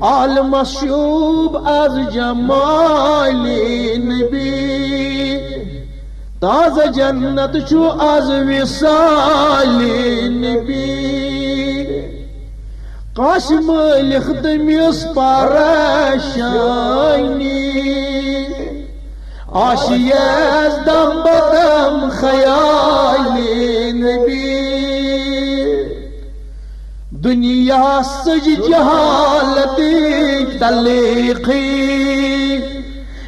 عالمس شوٗب از جمالِ نبی۔ تازٕ جنت چھُ از وصالِ نبی۔ کٲنٛسہِ مٲلِک تٔمِس پریشٲنی، آسہِ یزدان بدم خیالِ نبی۔ دُنیا سٕج جہالتی تلخی،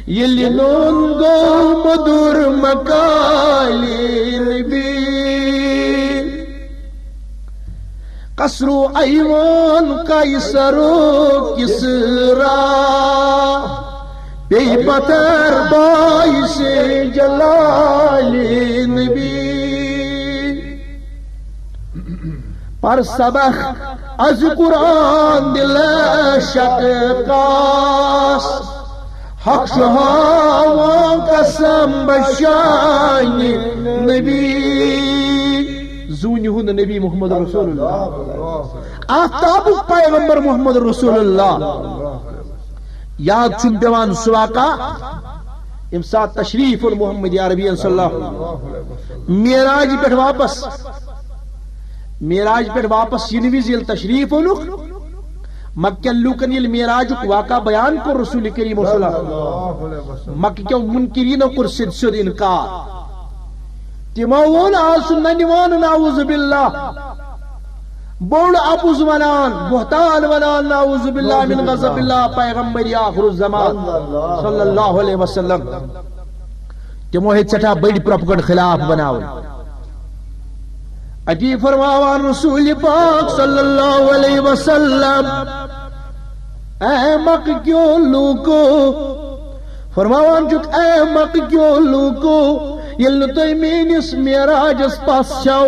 ییٚلہِ نوٗن گوٚو مٔدُر مقالِ نبی۔ قصر و ایوان قیصر و کسریٰ، بے پتھر باعث جلالِ نبی۔ پر سبق از قرآن دل شکاس، حق چھُ ہاوان قسم بشانِ نبی۔ زوٗنہِ ہُنٛد نبی محمد رسول اللہ، آفتابُک پیغمبر محمد رسول اللہ۔ یاد چھُم پٮ۪وان سُہ واقعہ، ییٚمہِ ساتہٕ تشریٖف اوٚن محمد عربی صلی اللہ علیہ وسلم معراج پٮ۪ٹھ واپس۔ معراج پٮ۪ٹھ واپس یِنہٕ وِزِ ییٚلہِ تشریٖف اوٚنُکھ، مکہ کٮ۪ن لوٗکن ییٚلہِ معراجُک واقعہ بیان کوٚر رسول کریم صلی اللہ علیہ وسلم، مکہ کٮ۪و منکرینو کوٚر سیوٚد سیوٚد انکار۔ تِمو ووٚن، "آز چھُ ننہِ وانہٕ، نعوذ باللہ، بوٚڑ اپُز ونان، بہتان ونان، نعوذ باللہ من غضب اللہ، پیغمبر آخر الزمان صلی اللہ علیہ وسلم۔" تِمو ہیٚتۍ سٮ۪ٹھاہ بٔڑۍ پروپیگنڈ خلاف بناوٕنۍ۔ اتی فرماوان رسول پاک صلی اللہ علیہ وسلم، اے مکہ کیو لوٗکو، فرماوان چھُکھ، اے مکہ کیو لوٗکو، ییٚلہِ نہٕ تُہۍ میٲنِس معراجس پس چھَو،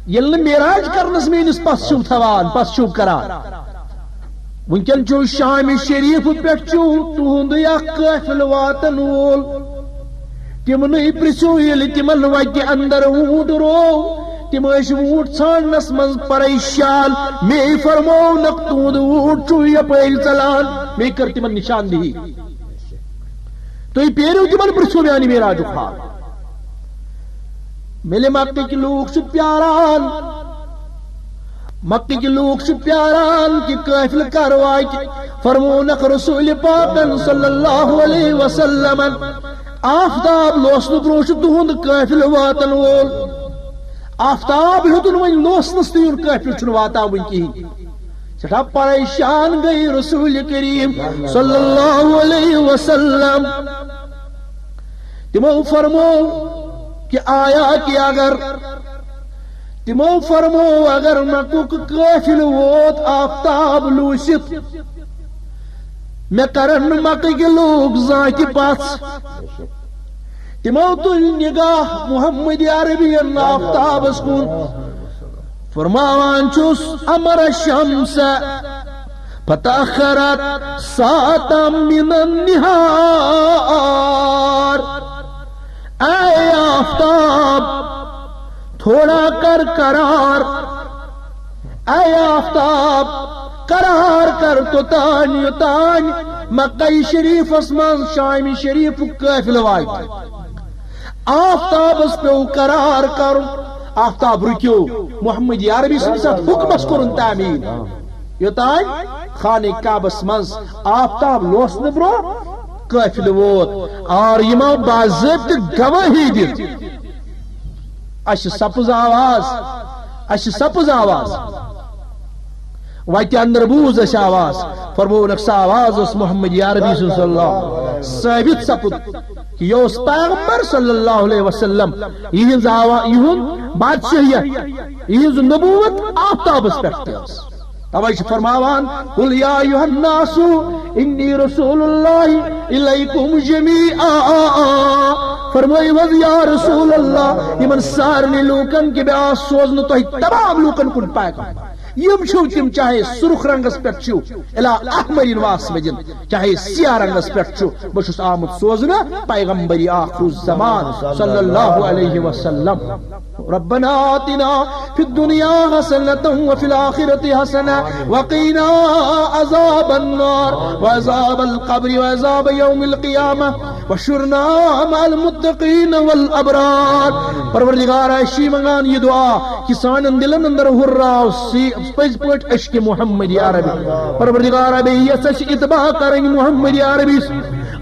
ییٚلہِ نہٕ معراج کرنس میٲنِس پس چھِو تھاوان، پس چھِو کران، وٕنکٮ۪ن چھُو شامِ شریٖف پٮ۪ٹھ چھُو تُہُنٛدُے اکھ قٲفلہٕ واتن وول۔ تِمنٕے پرٛژھِو، ییٚلہِ تِمن وتہِ اندر ووٗنٛٹ روو، تِم ٲسۍ ووٗنٛٹ ژھانڈنس منٛز پریشان۔ مے فرموونکھ، تُہُنٛد ووٗنٛٹ چھُ یپٲرۍ ژلان۔ مے کٔر تِمن نشاندہی۔ تُہۍ پیٲرِو تِمن، پرٛژھِو میانہِ معراجُک حال۔ مےٚ مکٕکۍ لوٗکھ چھِ پیاران، مکٕکۍ لوٗکھ چھِ پیاران کہِ قٲفلہٕ کر واتہِ۔ فرموونکھ رسول پاکن صلی اللہ علیہ وسلمن، آفتاب لوسنہٕ برونٛہہ چھُ تُہُنٛد قٲفلہٕ واتن وول۔ آفتاب ہیوٚتُن وۄنۍ لوسنس تہٕ یُن، قٲفلہٕ چھُنہٕ واتان وۄنۍ کِہیٖنۍ۔ سٮ۪ٹھاہ پریشان گٔے رسول کریم صلی اللہ علیہ وسلم۔ تِمو فرمو کہ آیا کہ اگر، تِمو فرمو اگر مکُک قٲفلہٕ ووت آفتاب لوٗسِتھ، مےٚ کرن نہٕ مکٕکۍ لوٗکھ زانٛہہ تہِ پژھ۔ تِمو تُلۍ نگاہ محمد عربین آفتابس کُن، فرماوان چھُس، امر الشمس، فتأخرت ساعة من النهار۔ اے آفتاب، تھوڑا کر قرار۔ اے آفتاب، قرار کر توٚتام یوٚتام مکہ شریفس منٛز شام شریفُک قٲفلہٕ واتہِ۔ آفتابس پیوٚو قرار کرُن۔ آفتاب رُکیو، محمد عربی سٕنٛدِس اتھ حُکمس کوٚرُن تعمیٖل۔ یوٚتام خانہ کعبس منٛز آفتاب لوسنہٕ برونٛہہ قٲفلہٕ ووت، اور یِمو باضٲبطہٕ گوٲہی دِژ، اسہِ سپٕز آواز، اسہِ سپٕز آواز۔ وتہِ اندر بوٗز اسہِ آواز، فرموونکھ، سۄ آواز ٲس محمد عربی سٕنٛز صلی اللہ۔ ثٲبت سپُد کہِ یہِ اوس پیغمبر صلی اللہ علیہ وسلم، یِہنٛز آوا-، یِہُنٛد بادشاہیت، یِہنٛز نبوت آفتابس پٮ۪ٹھ تہِ ٲس۔ توے چھِ فرماوان، "قل یا ایھا الناس انی رسول اللہ الیکم جمیعا۔" فرمٲیِو حظ، یا رسول اللہ، یِمن سارنٕے لوٗکن کہِ مےٚ آس سوزنہٕ تۄہہِ تمام لوٗکن کُن پیغام۔ یِم چھِو تِم، چاہے سرخ رنگس پٮ۪ٹھ چھِو، الا احمر واسمدین، چاہے سیاہ رنگس پٮ۪ٹھ چھُ، بہٕ چھُس آمُت سوزنہٕ پیغمبر آخر الزمان صلی اللہ علیہ وسلم۔ ربنا آتنا فی الدنیا حسنة وفی الآخرة حسنة وقنا عذاب النار وعذاب القبر وعذاب یوم القیامة واحشرنا مع المتقین والابرار۔ پروردگارا، أسۍ چھِ منگان یہِ دعا کہِ سانٮ۪ن دِلن اندر ہُرراو سی-، پٔزۍ پٲٹھۍ عشق محمد عربی۔ پروردگارا، بیٚیہِ یژھ اَسہِ اتباع کرٕنۍ محمد عربی۔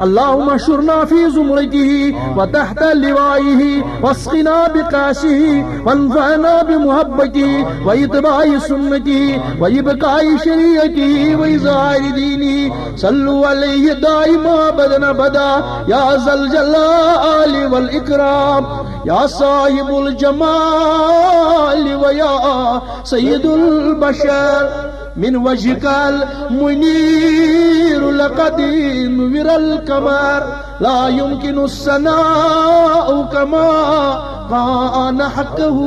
اللهم احشرنا في زمرته وتحت لوائه واسقنا بكأسه وانفعنا بمحبته واتباع سنته وإبقاء شريعته وإظهار دينه۔ صلوا عليه دائما أبدا أبدا يا ذا الجلال والإكرام يا صاحب الجمال ويا سيد البشر۔ من وجهك المنير لقد نور القمر، لا يمكن الثناء كما كان حقه۔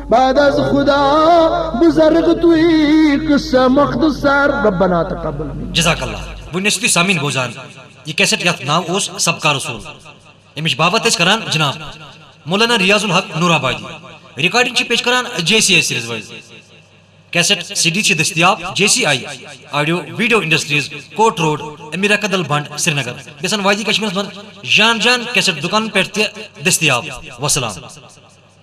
بعد از خدا بزرگ تویی قصہ مختصر۔ ربنا تقبل منا۔ جزاک اللہ۔ وۄنۍ ٲسِو تُہۍ سامعیٖن بوزان یہِ کیسٹ یتھ ناو اوس سبقہ رسول۔ امِچ باوتھ ٲسۍ کران جناب مولانا ریاض الحق نور آبادی۔ ریکارڈنگ چھِ پیش کران جے سی آئی سیریز وٲلۍ۔ کیسٹ سی ڈی چھِ دٔستیاب J C I audio video industries, Court Road, Amira Kadal Bund, Srinagar. بیٚیہِ چھِ وادی کشمیرس منٛز جان جان کیسٹ دُکانن پٮ۪ٹھ تہِ دٔستیاب۔ وسلام۔